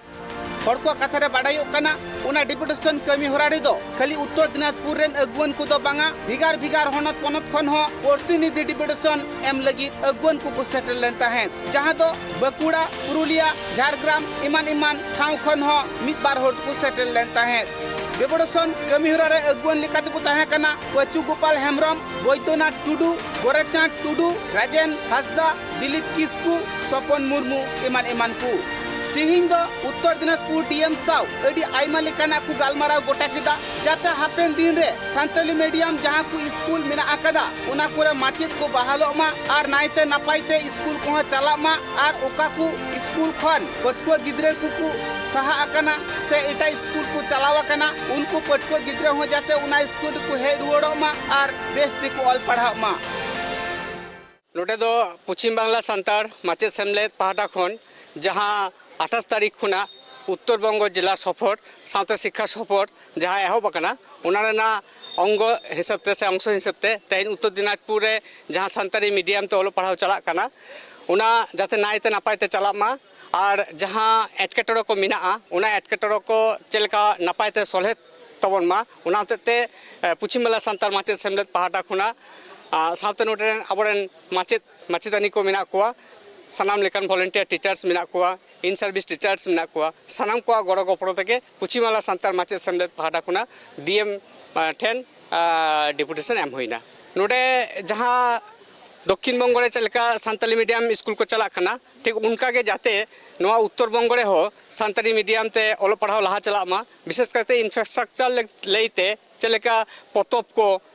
ᱦᱚᱲ ᱠᱚᱣᱟᱜ ᱠᱟᱛᱷᱟ ᱨᱮ ᱵᱟᱰᱟᱭᱚᱜ ᱠᱟᱱᱟ, ᱚᱱᱟ ᱰᱮᱯᱩᱴᱮᱥᱚᱱ ᱠᱟᱹᱢᱤ ᱦᱚᱨᱟ ᱨᱮᱫᱚ ᱠᱷᱟᱹᱞᱤ ᱩᱛᱛᱚᱨ ᱫᱤᱱᱟᱡᱽᱯᱩᱨ ᱨᱮᱱ ᱟᱹᱜᱩᱣᱟᱹᱱ ᱠᱚᱫᱚ ᱵᱟᱝᱟ, ᱵᱷᱮᱜᱟᱨ ᱵᱷᱮᱜᱟᱨ ᱦᱚᱱᱚᱛ ᱯᱚᱱᱚᱛ ᱠᱷᱚᱱ ᱦᱚᱸ ᱯᱨᱚᱛᱤᱱᱤᱫᱷᱤ ᱰᱮᱯᱩᱴᱮᱥᱚᱱ ᱮᱢ ᱞᱟᱹᱜᱤᱫ ᱟᱹᱜᱩᱣᱟᱹᱱ ᱠᱚᱠᱚ ᱥᱮᱴᱮᱨ ᱞᱮᱱ ᱛᱟᱦᱮᱸᱫ, ᱡᱟᱦᱟᱸ ᱫᱚ ᱵᱟᱸᱠᱩᱲᱟ, ᱯᱩᱨᱩᱞᱤᱭᱟ, ᱡᱷᱟᱲᱜᱨᱟᱢ ᱮᱢᱟᱱ ᱮᱢᱟᱱ ᱴᱷᱟᱶ ᱠᱷᱚᱱ ᱦᱚᱸ ᱢᱤᱫ ᱵᱟᱨ ᱦᱚᱲ ᱫᱚᱠᱚ ᱥᱮᱴᱮᱨ ᱞᱮᱱ ᱛᱟᱦᱮᱸᱫ᱾ ᱰᱮᱯᱩᱴᱮᱥᱚᱱ ᱠᱟᱹᱢᱤ ᱦᱚᱨᱟ ᱨᱮ ᱟᱹᱜᱩᱣᱟᱹᱱ ᱞᱮᱠᱟ ᱛᱮᱠᱚ ᱛᱟᱦᱮᱸ ᱠᱟᱱᱟ ᱯᱟᱹᱪᱩ ᱜᱳᱯᱟᱞ ᱦᱮᱢᱵᱽᱨᱚᱢ, ᱵᱳᱭᱫᱚᱱᱟᱛᱷ ᱴᱩᱰᱩ, ᱜᱳᱨᱟᱪᱟᱸᱫᱽ ᱴᱩᱰᱩ, ᱨᱟᱡᱮᱱ ᱦᱟᱸᱥᱫᱟ, ᱫᱤᱞᱤᱯ ᱠᱤᱥᱠᱩ, ᱥᱚᱯᱚᱱ ᱢᱩᱨᱢᱩ ᱮᱢᱟᱱ ᱮᱢᱟᱱ ᱠᱚ᱾ ᱛᱤᱦᱤᱧ ᱫᱚ ᱩᱛᱛᱚᱨ ᱫᱤᱱᱟᱡᱽᱯᱩᱨ ᱰᱤ ᱮᱢ ᱥᱟᱶ ᱟᱹᱰᱤ ᱟᱭᱢᱟ ᱞᱮᱠᱟᱱᱟᱜ ᱠᱚ ᱜᱟᱞᱢᱟᱨᱟᱣ ᱜᱚᱴᱟ ᱠᱮᱫᱟ, ᱡᱟᱛᱮ ᱦᱟᱯᱮᱱ ᱫᱤᱱ ᱨᱮ ᱥᱟᱱᱛᱟᱞᱤ ᱢᱤᱰᱤᱭᱟᱢ ᱡᱟᱦᱟᱸ ᱠᱚ ᱥᱠᱩᱞ ᱢᱮᱱᱟᱜ ᱟᱠᱟᱫᱟ, ᱚᱱᱟ ᱠᱚᱨᱮ ᱢᱟᱪᱮᱫ ᱠᱚ ᱵᱟᱦᱟᱞᱚᱜ ᱢᱟ ᱟᱨ ᱱᱟᱭᱛᱮ ᱱᱟᱯᱟᱭ ᱛᱮ ᱥᱠᱩᱞ ᱠᱚᱦᱚᱸ ᱪᱟᱞᱟᱜ ᱢᱟ, ᱟᱨ ᱚᱠᱟ ᱠᱚ ᱥᱠᱩᱞ ᱠᱷᱚᱱ ᱯᱟᱹᱴᱷᱩᱣᱟᱹ ᱜᱤᱫᱽᱨᱟᱹ ᱠᱚᱠᱚ ᱥᱟᱦᱟ ᱟᱠᱟᱱᱟ ᱥᱮ ᱮᱴᱟᱜ ᱥᱠᱩᱞ ᱠᱚ ᱪᱟᱞᱟᱣ ᱟᱠᱟᱱᱟ, ᱩᱱᱠᱩ ᱯᱟᱹᱴᱷᱩᱣᱟᱹ ᱜᱤᱫᱽᱨᱟᱹ ᱦᱚᱸ ᱡᱟᱛᱮ ᱚᱱᱟ ᱥᱠᱩᱞ ᱨᱮᱠᱚ ᱦᱮᱡ ᱨᱩᱣᱟᱹᱲᱚᱜ ᱢᱟ ᱟᱨ ᱵᱮᱥ ᱛᱮᱠᱚ ᱚᱞ ᱯᱟᱲᱦᱟᱜ ᱢᱟ᱾ ᱱᱚᱰᱮ ᱫᱚ ᱯᱚᱪᱷᱤᱢ ᱵᱟᱝᱞᱟ ᱥᱟᱱᱛᱟᱲ ᱢᱟᱪᱮᱫ ᱥᱮᱢᱞᱮᱫ ᱯᱟᱦᱴᱟ ᱠᱷᱚᱱ ᱡᱟᱦᱟᱸ ᱟᱴᱷᱟᱥ ᱛᱟᱹᱨᱤᱠᱷ ᱠᱷᱚᱱᱟᱜ ᱩᱛᱛᱚᱨ ᱵᱚᱝᱜᱚ ᱡᱮᱞᱟ ᱥᱚᱯᱷᱚᱨ ᱥᱟᱶᱛᱮ ᱥᱤᱠᱠᱷᱟ ᱥᱚᱯᱷᱚᱨ ᱡᱟᱦᱟᱸ ᱮᱦᱚᱵ ᱟᱠᱟᱱᱟ, ᱚᱱᱟ ᱨᱮᱱᱟᱜ ᱚᱝᱜᱚ ᱦᱤᱥᱟᱹᱵ ᱛᱮ ᱥᱮ ᱚᱝᱥᱚ ᱦᱤᱥᱟᱹᱵ ᱛᱮ ᱛᱮᱦᱮᱧ ᱩᱛᱛᱚᱨ ᱫᱤᱱᱟᱡᱽᱯᱩᱨ ᱨᱮ ᱡᱟᱦᱟᱸ ᱥᱟᱱᱛᱟᱲᱤ ᱢᱤᱰᱤᱭᱟᱢ ᱛᱮ ᱚᱞᱚᱜ ᱯᱟᱲᱦᱟᱣ ᱪᱟᱞᱟᱜ ᱠᱟᱱᱟ, ᱚᱱᱟ ᱡᱟᱛᱮ ᱱᱟᱭᱛᱮ ᱱᱟᱯᱟᱭ ᱛᱮ ᱪᱟᱞᱟᱜ ᱢᱟ, ᱟᱨ ᱡᱟᱦᱟᱸ ᱮᱴᱠᱮᱴᱚᱬᱮ ᱠᱚ ᱢᱮᱱᱟᱜᱼᱟ, ᱚᱱᱟ ᱮᱴᱠᱮᱴᱚᱬᱮ ᱠᱚ ᱪᱮᱫ ᱞᱮᱠᱟ ᱱᱟᱯᱟᱭ ᱛᱮ ᱥᱚᱞᱦᱮ ᱛᱟᱵᱚᱱ ᱢᱟ, ᱚᱱᱟ ᱦᱚᱛᱮᱡ ᱛᱮ, ᱮ, ᱯᱚᱪᱷᱤᱢ ᱵᱟᱝᱞᱟ ᱥᱟᱱᱛᱟᱲ ᱢᱟᱪᱮᱫ ᱥᱮᱢᱞᱮᱫ ᱯᱟᱦᱴᱟ ᱠᱷᱚᱱᱟᱜ, ᱟ, ᱥᱟᱶᱛᱮ ᱱᱚᱰᱮ ᱨᱮᱱ ᱟᱵᱚᱨᱮᱱ ᱢᱟᱪᱮᱫ ᱢᱟᱪᱮᱛᱟᱹᱱᱤ ᱠᱚ ᱢᱮᱱᱟᱜ ᱠᱚᱣᱟ, ᱥᱟᱱᱟᱢ ᱞᱮᱠᱟᱱ volunteer teachers ᱢᱮᱱᱟᱜ ᱠᱚᱣᱟ, in service teachers ᱢᱮᱱᱟᱜ ᱠᱚᱣᱟ, ᱥᱟᱱᱟᱢ ᱠᱚᱣᱟᱜ ᱜᱚᱲᱚ ᱜᱚᱯᱚᱲᱚ ᱛᱮᱜᱮ ᱯᱚᱪᱷᱤᱢ ᱵᱟᱝᱞᱟ ᱥᱟᱱᱛᱟᱲ ᱢᱟᱪᱮᱫ ᱥᱮᱢᱞᱮᱫ ᱯᱟᱦᱴᱟ ᱠᱷᱚᱱᱟᱜ ᱰᱤ ᱮᱢ, ᱟ, ᱴᱷᱮᱱ, ᱟ, ᱰᱮᱯᱩᱴᱮᱥᱚᱱ ᱮᱢ ᱦᱩᱭᱱᱟ᱾ ᱱᱚᱰᱮ ᱡᱟᱦᱟᱸ ᱫᱚᱠᱠᱷᱤᱱ ᱵᱚᱝᱜᱚ ᱨᱮ ᱪᱮᱫ ᱞᱮᱠᱟ ᱥᱟᱱᱛᱟᱞᱤ ᱢᱤᱰᱤᱭᱟᱢ ᱥᱠᱩᱞ ᱠᱚ ᱪᱟᱞᱟᱜ ᱠᱟᱱᱟ, ᱴᱷᱤᱠ ᱚᱱᱠᱟ ᱜᱮ ᱡᱟᱛᱮ ᱱᱚᱣᱟ ᱩᱛᱛᱚᱨ ᱵᱚᱝᱜᱚ ᱨᱮᱦᱚᱸ ᱥᱟᱱᱛᱟᱲᱤ ᱢᱤᱰᱤᱭᱟᱢ ᱛᱮ ᱚᱞᱚᱜ ᱯᱟᱲᱦᱟᱣ ᱞᱟᱦᱟ ᱪᱟᱞᱟᱜ ᱢᱟ, ᱵᱤᱥᱮᱥ ᱠᱟᱭᱛᱮ ᱤᱱᱯᱷᱨᱟᱥᱴᱨᱟᱠᱪᱟᱨ ᱞᱟᱹᱭᱛᱮ ᱪᱮᱫ ᱞᱮᱠᱟ ᱯᱚᱛᱚᱵ ᱠᱚ,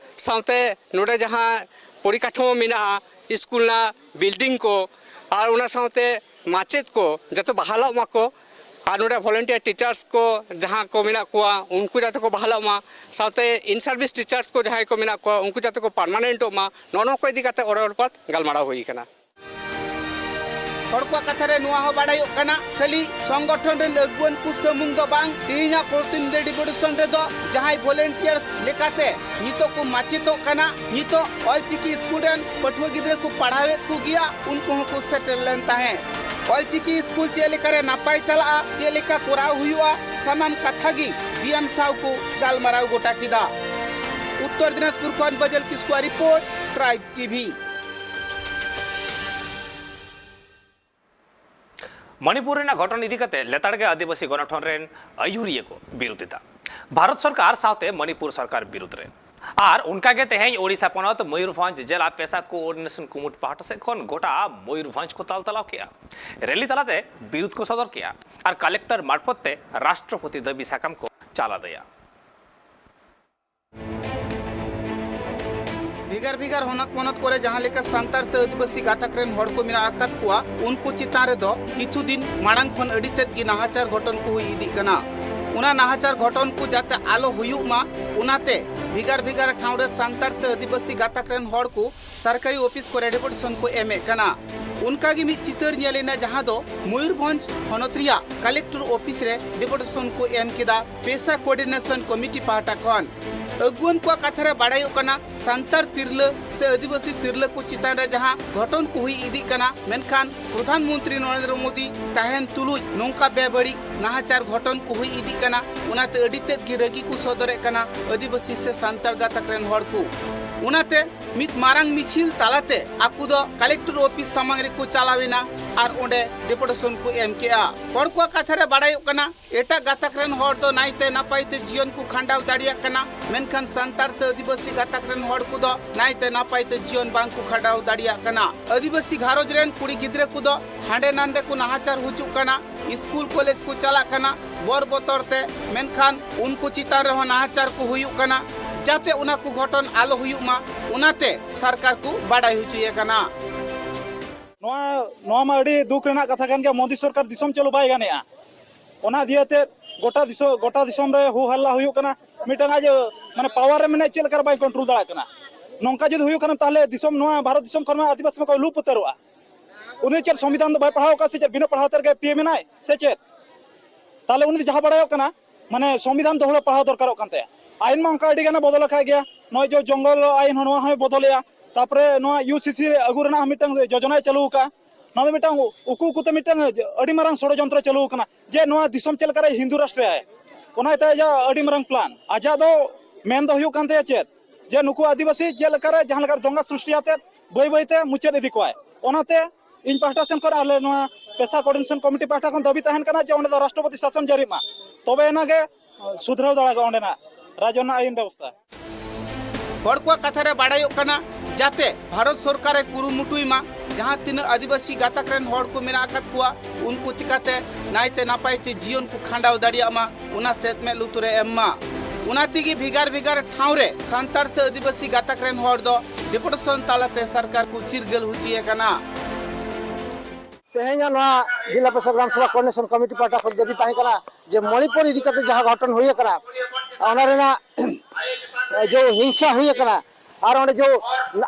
ᱥᱟᱶᱛᱮ ᱱᱚᱰᱮ ᱡᱟᱦᱟᱸ ᱯᱚᱨᱤᱠᱟᱴᱷᱟᱢᱳ ᱢᱮᱱᱟᱜᱼᱟ, ᱥᱠᱩᱞ ᱨᱮᱱᱟᱜ ᱵᱤᱞᱰᱤᱝ ᱠᱚ, ᱟᱨ ᱚᱱᱟ ᱥᱟᱶᱛᱮ ᱢᱟᱪᱮᱫ ᱠᱚ ᱡᱟᱛᱮ ᱵᱟᱦᱟᱞᱚᱜ ᱢᱟᱠᱚ, ᱟᱨ ᱱᱚᱰᱮ ᱵᱷᱚᱞᱮᱱᱴᱤᱭᱟᱨ ᱴᱤᱪᱟᱨᱥ ᱠᱚ ᱡᱟᱦᱟᱸ ᱠᱚ ᱢᱮᱱᱟᱜ ᱠᱚᱣᱟ, ᱩᱱᱠᱩ ᱡᱟᱛᱮ ᱠᱚ ᱵᱟᱦᱟᱞᱚᱜ ᱢᱟ, ᱥᱟᱶᱛᱮ ᱤᱱ ᱥᱟᱨᱵᱷᱤᱥ ᱴᱤᱪᱟᱨᱥ ᱠᱚ ᱡᱟᱦᱟᱸᱭ ᱠᱚ ᱢᱮᱱᱟᱜ ᱠᱚᱣᱟ, ᱩᱱᱠᱩ ᱡᱟᱛᱮ ᱠᱚ ᱯᱟᱨᱢᱟᱱᱮᱱᱴᱚᱜ ᱢᱟ, ᱱᱚᱜᱼᱚ ᱱᱚᱣᱟ ᱠᱚ ᱤᱫᱤ ᱠᱟᱛᱮ ᱚᱲᱮ ᱨᱚᱯᱟᱛ ᱜᱟᱞᱢᱟᱨᱟᱣ ᱦᱩᱭ ᱟᱠᱟᱱᱟ᱾ ᱦᱚᱲ ᱠᱚᱣᱟᱜ ᱠᱟᱛᱷᱟ ᱨᱮ ᱱᱚᱣᱟ ᱦᱚᱸ ᱵᱟᱲᱟᱭᱚᱜ ᱠᱟᱱᱟ, ᱠᱷᱟᱹᱞᱤ ᱥᱚᱝᱜᱚᱴᱷᱚᱱ ᱨᱮᱱ ᱟᱹᱜᱩᱣᱟᱹᱱ ᱠᱚ ᱥᱩᱢᱩᱝ ᱫᱚ ᱵᱟᱝ, ᱛᱮᱦᱮᱧᱟᱜ ᱯᱨᱚᱛᱤᱱᱤᱫᱷᱤ ᱰᱤᱯᱩᱴᱮᱥᱚᱱ ᱨᱮᱫᱚ ᱡᱟᱦᱟᱸᱭ ᱵᱷᱚᱞᱮᱱᱴᱤᱭᱟᱨᱥ ᱞᱮᱠᱟᱛᱮ ᱱᱤᱛᱚᱜ ᱠᱚ ᱢᱟᱪᱮᱫᱚᱜ ᱠᱟᱱᱟ, ᱱᱤᱛᱚᱜ ᱚᱞᱪᱤᱠᱤ ᱥᱠᱩᱞ ᱨᱮᱱ ᱯᱟᱹᱴᱷᱩᱣᱟᱹ ᱜᱤᱫᱽᱨᱟᱹ ᱠᱚ ᱯᱟᱲᱦᱟᱣᱮᱫ ᱠᱚ ᱜᱮᱭᱟ, ᱩᱱᱠᱩ ᱦᱚᱸᱠᱚ ᱥᱮᱴᱮᱨ ᱞᱮᱱ ᱛᱟᱦᱮᱸᱫ᱾ ᱚᱞᱪᱤᱠᱤ ᱥᱠᱩᱞ ᱪᱮᱫ ᱞᱮᱠᱟᱨᱮ ᱱᱟᱯᱟᱭ ᱪᱟᱞᱟᱜᱼᱟ, ᱪᱮᱫ ᱞᱮᱠᱟ ᱠᱚᱨᱟᱣ ᱦᱩᱭᱩᱜᱼᱟ, ᱥᱟᱱᱟᱢ ᱠᱟᱛᱷᱟ ᱜᱮ ᱰᱤ ᱮᱢ ᱥᱟᱶ ᱠᱚ ᱜᱟᱞᱢᱟᱨᱟᱣ ᱜᱚᱴᱟ ᱠᱮᱫᱟ᱾ ᱩᱛᱛᱚᱨ ᱫᱤᱱᱟᱡᱽᱯᱩᱨ ᱠᱷᱚᱱ ᱵᱟᱡᱟᱞ ᱠᱤᱥᱠᱩᱣᱟᱜ ᱨᱤᱯᱳᱨᱴ, ᱴᱨᱟᱭᱤᱵᱽ ᱴᱤᱵᱷᱤ᱾ ᱢᱚᱱᱤᱯᱩᱨ ᱨᱮᱱᱟᱜ ᱜᱷᱚᱴᱚᱱ ᱤᱫᱤ ᱠᱟᱛᱮ ᱞᱮᱛᱟᱲ ᱜᱮ ᱟᱹᱫᱤᱵᱟᱹᱥᱤ ᱜᱚᱱᱚᱴᱷᱚᱱ ᱨᱮᱱ ᱟᱹᱭᱩᱨᱤᱭᱟᱹ ᱠᱚ ᱵᱤᱨᱩᱫᱷ ᱮᱫᱟ ᱵᱷᱟᱨᱚᱛ ᱥᱚᱨᱠᱟᱨ ᱥᱟᱶᱛᱮ ᱢᱚᱱᱤᱯᱩᱨ ᱥᱚᱨᱠᱟᱨ ᱵᱤᱨᱩᱫᱷ ᱨᱮ᱾ ᱟᱨ ᱚᱱᱠᱟ ᱜᱮ ᱛᱮᱦᱮᱧ ᱳᱰᱤᱥᱟ ᱯᱚᱱᱚᱛ ᱢᱚᱭᱩᱨᱵᱷᱚᱸᱡᱽ ᱡᱮᱞᱟ ᱯᱮᱥᱟ ᱠᱳᱚᱨᱰᱤᱱᱮᱥᱚᱱ ᱠᱩᱢᱩᱴ ᱯᱟᱦᱴᱟ ᱥᱮᱫ ᱠᱷᱚᱱ ᱜᱚᱴᱟ ᱢᱚᱭᱩᱨᱵᱷᱚᱸᱡᱽ ᱠᱚ ᱛᱟᱞ ᱛᱟᱞᱟᱣ ᱠᱮᱫᱼᱟ᱾ ᱨᱮᱞᱤ ᱛᱟᱞᱟᱛᱮ ᱵᱤᱨᱩᱫᱷ ᱠᱚ ᱥᱚᱫᱚᱨ ᱠᱮᱫᱼᱟ ᱟᱨ ᱠᱟᱞᱮᱠᱴᱚᱨ ᱢᱟᱨᱯᱷᱚᱛ ᱛᱮ ᱨᱟᱥᱴᱨᱚᱯᱚᱛᱤ ᱫᱟᱹᱵᱤ ᱥᱟᱠᱟᱢ ᱠᱚ ᱪᱟᱞ ᱟᱫᱮᱭᱟ᱾ ᱵᱷᱮᱜᱟᱨ ᱵᱷᱮᱜᱟᱨ ᱦᱚᱱᱚᱛ ᱯᱚᱱᱚᱛ ᱠᱚᱨᱮ ᱡᱟᱦᱟᱸ ᱞᱮᱠᱟ ᱥᱟᱱᱛᱟᱲ ᱥᱮ ᱟᱹᱫᱤᱵᱟᱹᱥᱤ ᱜᱟᱛᱟᱠ ᱨᱮᱱ ᱦᱚᱲ ᱠᱚ ᱢᱮᱱᱟᱜ ᱟᱠᱟᱫ ᱠᱚᱣᱟ, ᱩᱱᱠᱩ ᱪᱮᱛᱟᱱ ᱨᱮᱫᱚ ᱠᱤᱪᱷᱩ ᱫᱤᱱ ᱢᱟᱲᱟᱝ ᱠᱷᱚᱱ ᱟᱹᱰᱤ ᱛᱮᱫ ᱜᱮ ᱱᱟᱦᱟᱪᱟᱨ ᱜᱷᱚᱴᱚᱱ ᱠᱚ ᱦᱩᱭ ᱤᱫᱤᱜ ᱠᱟᱱᱟ᱾ ᱚᱱᱟ ᱱᱟᱦᱟᱪᱟᱨ ᱜᱷᱚᱴᱚᱱ ᱠᱚ ᱡᱟᱛᱮ ᱟᱞᱚ ᱦᱩᱭᱩᱜ ᱢᱟ, ᱚᱱᱟᱛᱮ ᱵᱷᱮᱜᱟᱨ ᱵᱷᱮᱜᱟᱨ ᱴᱷᱟᱶ ᱨᱮ ᱥᱟᱱᱛᱟᱲ ᱥᱮ ᱟᱹᱫᱤᱵᱟᱹᱥᱤ ᱜᱟᱛᱟᱠ ᱨᱮᱱ ᱦᱚᱲ ᱠᱚ ᱥᱚᱨᱠᱟᱨᱤ ᱚᱯᱷᱤᱥ ᱠᱚᱨᱮ ᱰᱮᱯᱩᱴᱮᱥᱚᱱ ᱠᱚ ᱮᱢᱮᱫ ᱠᱟᱱᱟ᱾ ᱚᱱᱠᱟ ᱜᱮ ᱢᱤᱫ ᱪᱤᱛᱟᱹᱨ ᱧᱮᱞ ᱮᱱᱟ, ᱡᱟᱦᱟᱸ ᱫᱚ ᱢᱚᱭᱩᱨᱵᱷᱚᱸᱡᱽ ᱦᱚᱱᱚᱛ ᱨᱮᱭᱟᱜ ᱠᱟᱞᱮᱠᱴᱚᱨ ᱚᱯᱷᱤᱥ ᱨᱮ ᱰᱮᱯᱩᱴᱮᱥᱚᱱ ᱠᱚ ᱮᱢ ᱠᱮᱫᱟ ᱯᱮᱥᱟ ᱠᱳᱚᱨᱰᱤᱱᱮᱥᱚᱱ ᱠᱚᱢᱤᱴᱤ ᱯᱟᱦᱴᱟ ᱠᱷᱚᱱ᱾ ᱟᱹᱜᱩᱣᱟᱹᱱ ᱠᱚᱣᱟᱜ ᱠᱟᱛᱷᱟ ᱨᱮ ᱵᱟᱲᱟᱭᱚᱜ ᱠᱟᱱᱟ, ᱥᱟᱱᱛᱟᱲ ᱛᱤᱨᱞᱟᱹ ᱥᱮ ᱟᱹᱫᱤᱵᱟᱹᱥᱤ ᱛᱤᱨᱞᱟᱹ ᱠᱚ ᱪᱮᱛᱟᱱ ᱨᱮ ᱡᱟᱦᱟᱸ ᱜᱷᱚᱴᱚᱱ ᱠᱚ ᱦᱩᱭ ᱤᱫᱤᱜ ᱠᱟᱱᱟ, ᱢᱮᱱᱠᱷᱟᱱ ᱯᱨᱚᱫᱷᱟᱱ ᱢᱚᱱᱛᱨᱤ ᱱᱚᱨᱮᱱᱫᱨᱚ ᱢᱳᱫᱤ ᱛᱟᱦᱮᱱ ᱛᱩᱞᱩᱡ ᱱᱚᱝᱠᱟ ᱵᱮᱵᱟᱹᱲᱤᱡ ᱱᱟᱦᱟᱪᱟᱨ ᱜᱷᱚᱴᱚᱱ ᱠᱚ ᱦᱩᱭ ᱤᱫᱤᱜ ᱠᱟᱱᱟ᱾ ᱚᱱᱟᱛᱮ ᱟᱹᱰᱤ ᱛᱮᱫ ᱜᱮ ᱨᱟᱹᱜᱤ ᱠᱚ ᱥᱚᱫᱚᱨᱮᱫ ᱠᱟᱱᱟ ᱟᱹᱫᱤᱵᱟᱹᱥᱤ ᱥᱮ ᱥᱟᱱᱛᱟᱲ ᱜᱟᱛᱟᱠ ᱨᱮᱱ ᱦᱚᱲ ᱠᱚ᱾ ᱚᱱᱟᱛᱮ ᱢᱤᱫ ᱢᱟᱨᱟᱝ ᱢᱤᱪᱷᱤᱞ ᱛᱟᱞᱟᱛᱮ ᱟᱠᱚ ᱫᱚ ᱠᱟᱞᱮᱠᱴᱚᱨ ᱚᱯᱷᱤᱥ ᱥᱟᱢᱟᱝ ᱨᱮᱠᱚ ᱪᱟᱞᱟᱣ ᱮᱱᱟ ᱟᱨ ᱚᱸᱰᱮ ᱰᱮᱯᱩᱴᱮᱥᱚᱱ ᱠᱚ ᱮᱢ ᱠᱮᱜᱼᱟ᱾ ᱦᱚᱲ ᱠᱚᱣᱟᱜ ᱠᱟᱛᱷᱟ ᱨᱮ ᱵᱟᱰᱟᱭᱚᱜ ᱠᱟᱱᱟ, ᱮᱴᱟᱜ ᱜᱟᱛᱟᱠ ᱨᱮᱱ ᱦᱚᱲ ᱫᱚ ᱱᱟᱭᱛᱮ ᱱᱟᱯᱟᱭ ᱛᱮ ᱡᱤᱭᱚᱱ ᱠᱚ ᱠᱷᱟᱸᱰᱟᱣ ᱫᱟᱲᱮᱭᱟᱜ ᱠᱟᱱᱟ, ᱢᱮᱱᱠᱷᱟᱱ ᱥᱟᱱᱛᱟᱲ ᱥᱮ ᱟᱹᱫᱤᱵᱟᱹᱥᱤ ᱜᱟᱛᱟᱠ ᱨᱮᱱ ᱦᱚᱲ ᱠᱚᱫᱚ ᱱᱟᱭᱛᱮ ᱱᱟᱯᱟᱭ ᱛᱮ ᱡᱤᱭᱚᱱ ᱵᱟᱝ ᱠᱚ ᱠᱷᱟᱸᱰᱟᱣ ᱫᱟᱲᱮᱭᱟᱜ ᱠᱟᱱᱟ᱾ ᱟᱹᱫᱤᱵᱟᱹᱥᱤ ᱜᱷᱟᱨᱚᱸᱡᱽ ᱨᱮᱱ ᱠᱩᱲᱤ ᱜᱤᱫᱽᱨᱟᱹ ᱠᱚᱫᱚ ᱦᱟᱸᱰᱮ ᱱᱟᱸᱰᱮ ᱠᱚ ᱱᱟᱦᱟᱪᱟᱨ ᱦᱚᱪᱚᱜ ᱠᱟᱱᱟ, ᱥᱠᱩᱞ ᱠᱚᱞᱮᱡᱽ ᱠᱚ ᱪᱟᱞᱟᱜ ᱠᱟᱱᱟ ᱵᱚᱨ ᱵᱚᱛᱚᱨ ᱛᱮ, ᱢᱮᱱᱠᱷᱟᱱ ᱩᱱᱠᱩ ᱪᱮᱛᱟᱱ ᱨᱮᱦᱚᱸ ᱱᱟᱦᱟᱪᱟᱨ ᱠᱚ ᱦᱩᱭᱩᱜ ᱠᱟᱱᱟ᱾ ᱡᱟᱛᱮ ᱚᱱᱟ ᱠᱚ ᱜᱷᱚᱴᱚᱱ ᱟᱞᱚ ᱦᱩᱭᱩᱜ ᱢᱟ, ᱚᱱᱟᱛᱮ ᱥᱚᱨᱠᱟᱨ ᱠᱚ ᱵᱟᱰᱟᱭ ᱦᱚᱪᱚᱭᱮ ᱠᱟᱱᱟ᱾ ᱱᱚᱣᱟ, ᱱᱚᱣᱟ ᱢᱟ ᱟᱹᱰᱤ ᱫᱩᱠ ᱨᱮᱱᱟᱜ ᱠᱟᱛᱷᱟ ᱠᱟᱱ ᱜᱮᱭᱟ᱾ ᱢᱳᱫᱤ ᱥᱚᱨᱠᱟᱨ ᱫᱤᱥᱚᱢ ᱪᱟᱹᱞᱩ ᱵᱟᱭ ᱜᱟᱱᱮᱜᱼᱟ᱾ ᱚᱱᱟ ᱫᱤᱭᱮ ᱛᱮ ᱜᱚᱴᱟ ᱫᱤᱥᱚᱢ, ᱜᱚᱴᱟ ᱫᱤᱥᱚᱢ ᱨᱮ ᱦᱩ ᱦᱟᱞᱞᱟ ᱦᱩᱭᱩᱜ ᱠᱟᱱᱟ᱾ ᱢᱤᱫᱴᱟᱝ ᱟᱡ, ᱢᱟᱱᱮ, ᱯᱟᱣᱟᱨ ᱨᱮ ᱢᱮᱱᱟᱭ, ᱪᱮᱫ ᱞᱮᱠᱟ ᱨᱮ ᱵᱟᱭ ᱠᱚᱱᱴᱨᱳᱞ ᱫᱟᱲᱮᱭᱟᱜ ᱠᱟᱱᱟ᱾ ᱱᱚᱝᱠᱟ ᱡᱩᱫᱤ ᱦᱩᱭᱩᱜ ᱠᱟᱱᱟ, ᱛᱟᱦᱚᱞᱮ ᱫᱤᱥᱚᱢ, ᱱᱚᱣᱟ ᱵᱷᱟᱨᱚᱛ ᱫᱤᱥᱚᱢ ᱠᱷᱚᱱ ᱢᱟ ᱟᱹᱫᱤᱵᱟᱹᱥᱤ ᱢᱟᱠᱚ ᱞᱩᱯ ᱩᱛᱟᱹᱨᱚᱜᱼᱟ᱾ ᱩᱱᱤ ᱪᱮᱫ ᱥᱚᱝᱵᱤᱫᱷᱟᱱ ᱫᱚ ᱵᱟᱭ ᱯᱟᱲᱦᱟᱣ ᱟᱠᱟᱫ ᱥᱮ ᱪᱮᱫ? ᱵᱤᱱᱟᱹ ᱯᱟᱲᱦᱟᱣ ᱛᱮ ᱨᱮᱜᱮ ᱯᱤ ᱮ ᱢᱮᱱᱟᱭ ᱥᱮ ᱪᱮᱫ? ᱛᱟᱦᱚᱞᱮ ᱩᱱᱤ ᱫᱚ ᱡᱟᱦᱟᱸ ᱵᱟᱲᱟᱭᱚᱜ ᱠᱟᱱᱟ, ᱢᱟᱱᱮ, ᱥᱚᱝᱵᱤᱫᱷᱟᱱ ᱫᱚᱦᱲᱟ ᱯᱟᱲᱦᱟᱣ ᱫᱚᱨᱠᱟᱨᱚᱜ ᱠᱟᱱ ᱛᱟᱭᱟ᱾ ᱟᱭᱤᱱ ᱢᱟ ᱚᱱᱠᱟ ᱟᱹᱰᱤ ᱜᱟᱱᱮ ᱵᱚᱫᱚᱞ ᱟᱠᱟᱫ ᱜᱮᱭᱟ᱾ ᱱᱚᱜᱼᱚᱭ ᱡᱮ ᱡᱚᱝᱜᱚᱞ ᱟᱭᱤᱱ ᱦᱚᱸ, ᱱᱚᱣᱟ ᱦᱚᱸᱭ ᱵᱚᱫᱚᱞᱮᱜᱼᱟ᱾ ᱛᱟᱨᱯᱚᱨᱮ ᱱᱚᱣᱟ ᱭᱩ ᱥᱤ ᱥᱤ ᱟᱹᱜᱩ ᱨᱮᱱᱟᱜ ᱦᱚᱸ ᱢᱤᱫᱴᱟᱝ ᱡᱳᱡᱚᱱᱟᱭ ᱪᱟᱹᱞᱩ ᱟᱠᱟᱫᱼᱟ᱾ ᱱᱚᱣᱟ ᱫᱚ ᱢᱤᱫᱴᱟᱝ ᱩᱠᱩ ᱩᱠᱩᱛᱮ ᱢᱤᱫᱴᱟᱝ ᱟᱹᱰᱤ ᱢᱟᱨᱟᱝ ᱥᱚᱲᱚᱡᱚᱱᱛᱨᱚ ᱪᱟᱹᱞᱩ ᱟᱠᱟᱱᱟ, ᱡᱮ ᱱᱚᱣᱟ ᱫᱤᱥᱚᱢ ᱪᱮᱫ ᱞᱮᱠᱟᱨᱮ ᱦᱤᱱᱫᱩ ᱨᱟᱥᱴᱨᱟᱭ᱾ ᱚᱱᱟ ᱛᱟᱭ ᱟᱡᱟᱜ ᱟᱹᱰᱤ ᱢᱟᱨᱟᱝ ᱯᱞᱟᱱ᱾ ᱟᱡᱟᱜ ᱫᱚ ᱢᱮᱱ ᱫᱚ ᱦᱩᱭᱩᱜ ᱠᱟᱱ ᱛᱟᱭᱟ ᱪᱮᱫ, ᱡᱮ ᱱᱩᱠᱩ ᱟᱹᱫᱤᱵᱟᱹᱥᱤ ᱪᱮᱫ ᱞᱮᱠᱟᱨᱮ, ᱡᱟᱦᱟᱸ ᱞᱮᱠᱟᱨᱮ ᱫᱚᱝᱜᱟ ᱥᱨᱤᱥᱴᱤ ᱟᱛᱮᱫ ᱵᱟᱹᱭ ᱵᱟᱹᱭᱛᱮ ᱢᱩᱪᱟᱹᱫ ᱤᱫᱤ ᱠᱚᱣᱟᱭ᱾ ᱚᱱᱟᱛᱮ ᱤᱧ ᱯᱟᱦᱴᱟ ᱥᱮᱱ ᱠᱷᱚᱱ, ᱟᱞᱮ ᱱᱚᱣᱟ ᱯᱮᱥᱟ ᱠᱳᱚᱨᱰᱤᱱᱮᱥᱚᱱ ᱠᱚᱢᱤᱴᱤ ᱯᱟᱦᱴᱟ ᱠᱷᱚᱱ ᱫᱟᱹᱵᱤ ᱛᱟᱦᱮᱱ ᱠᱟᱱᱟ ᱡᱮ ᱚᱸᱰᱮ ᱫᱚ ᱨᱟᱥᱴᱨᱚᱯᱚᱛᱤ ᱥᱟᱥᱚᱱ ᱡᱟᱹᱨᱤᱜ ᱢᱟ, ᱛᱚᱵᱮ ᱮᱱᱟ ᱜᱮ ᱥᱩᱫᱷᱨᱟᱹᱣ ᱫᱟᱲᱮᱭᱟᱜᱼᱟ ᱚᱸᱰᱮᱱᱟᱜ ᱨᱟᱡᱽ ᱨᱮᱱᱟᱜ ᱟᱹᱭᱤᱱ ᱵᱮᱵᱚᱥᱛᱷᱟ᱾ ᱦᱚᱲ ᱠᱚᱣᱟᱜ ᱠᱟᱛᱷᱟ ᱨᱮ ᱵᱟᱰᱟᱭᱚᱜ ᱠᱟᱱᱟ, ᱡᱟᱛᱮ ᱵᱷᱟᱨᱚᱛ ᱥᱚᱨᱠᱟᱨᱮ ᱠᱩᱨᱩᱢᱩᱴᱩᱭ ᱢᱟ, ᱡᱟᱦᱟᱸ ᱛᱤᱱᱟᱹᱜ ᱟᱹᱫᱤᱵᱟᱹᱥᱤ ᱜᱟᱛᱟᱠ ᱨᱮᱱ ᱦᱚᱲ ᱠᱚ ᱢᱮᱱᱟᱜ ᱟᱠᱟᱫ ᱠᱚᱣᱟ, ᱩᱱᱠᱩ ᱪᱤᱠᱟᱛᱮ ᱱᱟᱭᱛᱮ ᱱᱟᱯᱟᱭ ᱛᱮ ᱡᱤᱭᱚᱱ ᱠᱚ ᱠᱷᱟᱸᱰᱟᱣ ᱫᱟᱲᱮᱭᱟᱜ ᱢᱟ, ᱚᱱᱟ ᱥᱮᱫ ᱢᱮᱫ ᱞᱩᱛᱩᱨᱮ ᱮᱢ ᱢᱟ᱾ ᱚᱱᱟ ᱛᱮᱜᱮ ᱵᱷᱮᱜᱟᱨ ᱵᱷᱮᱜᱟᱨ ᱴᱷᱟᱶ ᱨᱮ ᱥᱟᱱᱛᱟᱲ ᱥᱮ ᱟᱹᱫᱤᱵᱟᱹᱥᱤ ᱜᱟᱛᱟᱠ ᱨᱮᱱ ᱦᱚᱲ ᱫᱚ ᱰᱮᱯᱩᱴᱮᱥᱚᱱ ᱛᱟᱞᱟᱛᱮ ᱥᱚᱨᱠᱟᱨ ᱠᱚ ᱪᱤᱨᱜᱟᱹᱞ ᱦᱚᱪᱚᱭᱮ ᱠᱟᱱᱟ᱾ ᱛᱮᱦᱮᱧᱟᱜ ᱱᱚᱣᱟ ᱡᱤᱞᱟ ᱯᱨᱚᱥᱟᱫ ᱜᱨᱟᱢ ᱥᱚᱵᱷᱟ ᱠᱳᱚᱨᱰᱤᱱᱮᱥᱚᱱ ᱠᱚᱢᱤᱴᱤ ᱯᱟᱦᱴᱟ ᱠᱷᱚᱱ ᱫᱟᱹᱵᱤ ᱛᱟᱦᱮᱸ ᱠᱟᱱᱟ ᱡᱮ ᱢᱚᱬᱤᱯᱩᱨ ᱤᱫᱤ ᱠᱟᱛᱮ ᱡᱟᱦᱟᱸ ᱜᱷᱚᱴᱚᱱ ᱦᱩᱭ ᱟᱠᱟᱱᱟ, ᱚᱱᱟ ᱨᱮᱱᱟᱜ ᱡᱮ ᱦᱤᱝᱥᱟ ᱦᱩᱭ ᱟᱠᱟᱱᱟ ᱟᱨ ᱚᱸᱰᱮ ᱡᱮ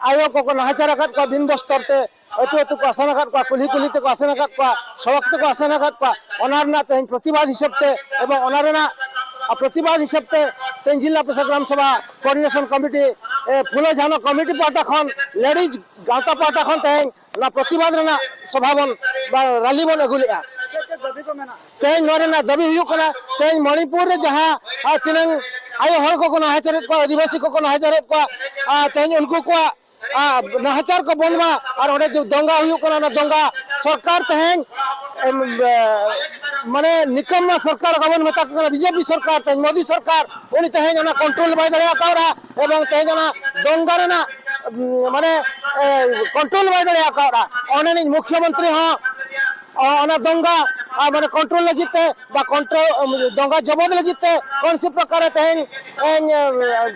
ᱟᱭᱳ ᱠᱚᱠᱚ ᱱᱟᱦᱟᱪᱟᱨ ᱟᱠᱟᱫ ᱠᱚᱣᱟ ᱵᱤᱱ ᱵᱚᱥᱛᱚᱨ ᱛᱮ, ᱟᱹᱛᱩ ᱟᱹᱛᱩ ᱠᱚ ᱟᱥᱮᱱ ᱟᱠᱟᱫ ᱠᱚᱣᱟ, ᱠᱩᱞᱦᱤ ᱠᱩᱞᱦᱤ ᱛᱮᱠᱚ ᱟᱥᱮᱱ ᱟᱠᱟᱫ ᱠᱚᱣᱟ, ᱥᱚᱲᱚᱠ ᱛᱮᱠᱚ ᱟᱥᱮᱱ ᱟᱠᱟᱫ ᱠᱚᱣᱟ, ᱚᱱᱟ ᱨᱮᱱᱟᱜ ᱛᱮᱦᱮᱧ ᱯᱨᱚᱛᱤᱵᱟᱫ ᱦᱤᱥᱟᱹᱵ ᱛᱮ ᱮᱵᱚᱝ ᱚᱱᱟ ᱨᱮᱱᱟᱜ ᱯᱨᱚᱛᱤᱵᱟᱫ ᱦᱤᱥᱟᱹᱵ ᱛᱮ ᱛᱮᱦᱮᱧ ᱡᱤᱞᱟ ᱯᱨᱚᱥᱟᱫ ᱜᱨᱟᱢ ᱥᱚᱵᱷᱟ ᱠᱳᱚᱨᱰᱤᱱᱮᱥᱚᱱ ᱠᱚᱢᱤᱴᱤ, ᱮ, ᱯᱷᱩᱞᱳ ᱡᱷᱟᱱᱚ ᱠᱚᱢᱤᱴᱤ ᱯᱟᱦᱴᱟ ᱠᱷᱚᱱ, ᱞᱮᱰᱤᱡᱽ ᱜᱟᱶᱛᱟ ᱯᱟᱦᱴᱟ ᱠᱷᱚᱱ ᱛᱮᱦᱮᱧ ᱚᱱᱟ ᱯᱨᱚᱛᱤᱵᱟᱫ ᱨᱮᱱᱟᱜ ᱥᱚᱵᱷᱟ ᱵᱚᱱ, ᱵᱟ, ᱨᱟᱞᱤ ᱵᱚᱱ ᱟᱹᱜᱩ ᱞᱮᱜᱼᱟ᱾ ᱛᱮᱦᱮᱧ ᱱᱚᱣᱟ ᱨᱮᱱᱟᱜ ᱫᱟᱹᱵᱤ ᱦᱩᱭᱩᱜ ᱠᱟᱱᱟ, ᱛᱮᱦᱮᱧ ᱢᱚᱬᱤᱯᱩᱨ ᱨᱮ ᱡᱟᱦᱟᱸ, ᱟᱨ, ᱛᱤᱱᱟᱹᱝ ᱟᱭᱳ ᱦᱚᱲ ᱠᱚᱠᱚ ᱱᱟᱦᱟᱪᱟᱨᱮᱫ ᱠᱚᱣᱟ, ᱟᱹᱫᱤᱵᱟᱹᱥᱤ ᱠᱚᱠᱚ ᱱᱟᱦᱟᱪᱟᱨᱮᱫ ᱠᱚᱣᱟ᱾ ᱟᱨ ᱛᱮᱦᱮᱧ ᱩᱱᱠᱩ ᱠᱚᱣᱟᱜ, ᱟᱨ ᱱᱟᱦᱟᱪᱟᱨ ᱠᱚ ᱵᱚᱱᱫ ᱢᱟ᱾ ᱟᱨ ᱚᱸᱰᱮ ᱡᱮ ᱫᱚᱝᱜᱟ ᱦᱩᱭᱩᱜ ᱠᱟᱱᱟ, ᱚᱱᱟ ᱫᱚᱝᱜᱟ ᱥᱚᱨᱠᱟᱨ ᱛᱮᱦᱮᱧ, ᱮᱢ, ᱮ, ᱢᱟᱱᱮ ᱱᱤᱠᱟᱹᱢ ᱢᱟ ᱥᱚᱨᱠᱟᱨ ᱵᱟᱵᱚᱱ ᱢᱮᱛᱟ ᱠᱚ ᱠᱟᱱᱟ, ᱵᱤᱡᱮᱯᱤ ᱥᱚᱨᱠᱟᱨ ᱛᱮᱦᱮᱧ, ᱢᱳᱫᱤ ᱥᱚᱨᱠᱟᱨ, ᱩᱱᱤ ᱛᱮᱦᱮᱧ ᱚᱱᱟ ᱠᱚᱱᱴᱨᱳᱞ ᱵᱟᱭ ᱫᱟᱲᱮ ᱟᱠᱟᱣᱫᱟ᱾ ᱮᱵᱚᱝ ᱛᱮᱦᱮᱧ ᱚᱱᱟ ᱫᱚᱝᱜᱟ ᱨᱮᱱᱟᱜ, ᱩᱢ, ᱢᱟᱱᱮ, ᱮ, ᱠᱚᱱᱴᱨᱳᱞ ᱵᱟᱭ ᱫᱟᱲᱮ ᱟᱠᱟᱣᱫᱟ᱾ ᱚᱸᱰᱮᱱᱤᱡ ᱢᱩᱠᱷᱭᱚᱢᱚᱱᱛᱨᱤ ᱦᱚᱸ, ᱚ, ᱚᱱᱟ ᱫᱚᱝᱜᱟ, ᱟ, ᱢᱟᱱᱮ ᱠᱚᱱᱴᱨᱳᱞ ᱞᱟᱹᱜᱤᱫ ᱛᱮ ᱵᱟ ᱠᱚᱱᱴᱨᱳᱞ, ᱩᱢ, ᱫᱚᱝᱜᱟ ᱡᱚᱵᱚᱫ ᱞᱟᱹᱜᱤᱫ ᱛᱮ ᱠᱚᱱᱥᱤ ᱯᱨᱚᱠᱟᱨᱮ ᱛᱮᱦᱮᱧ, ᱛᱮᱦᱮᱧ, ᱮ,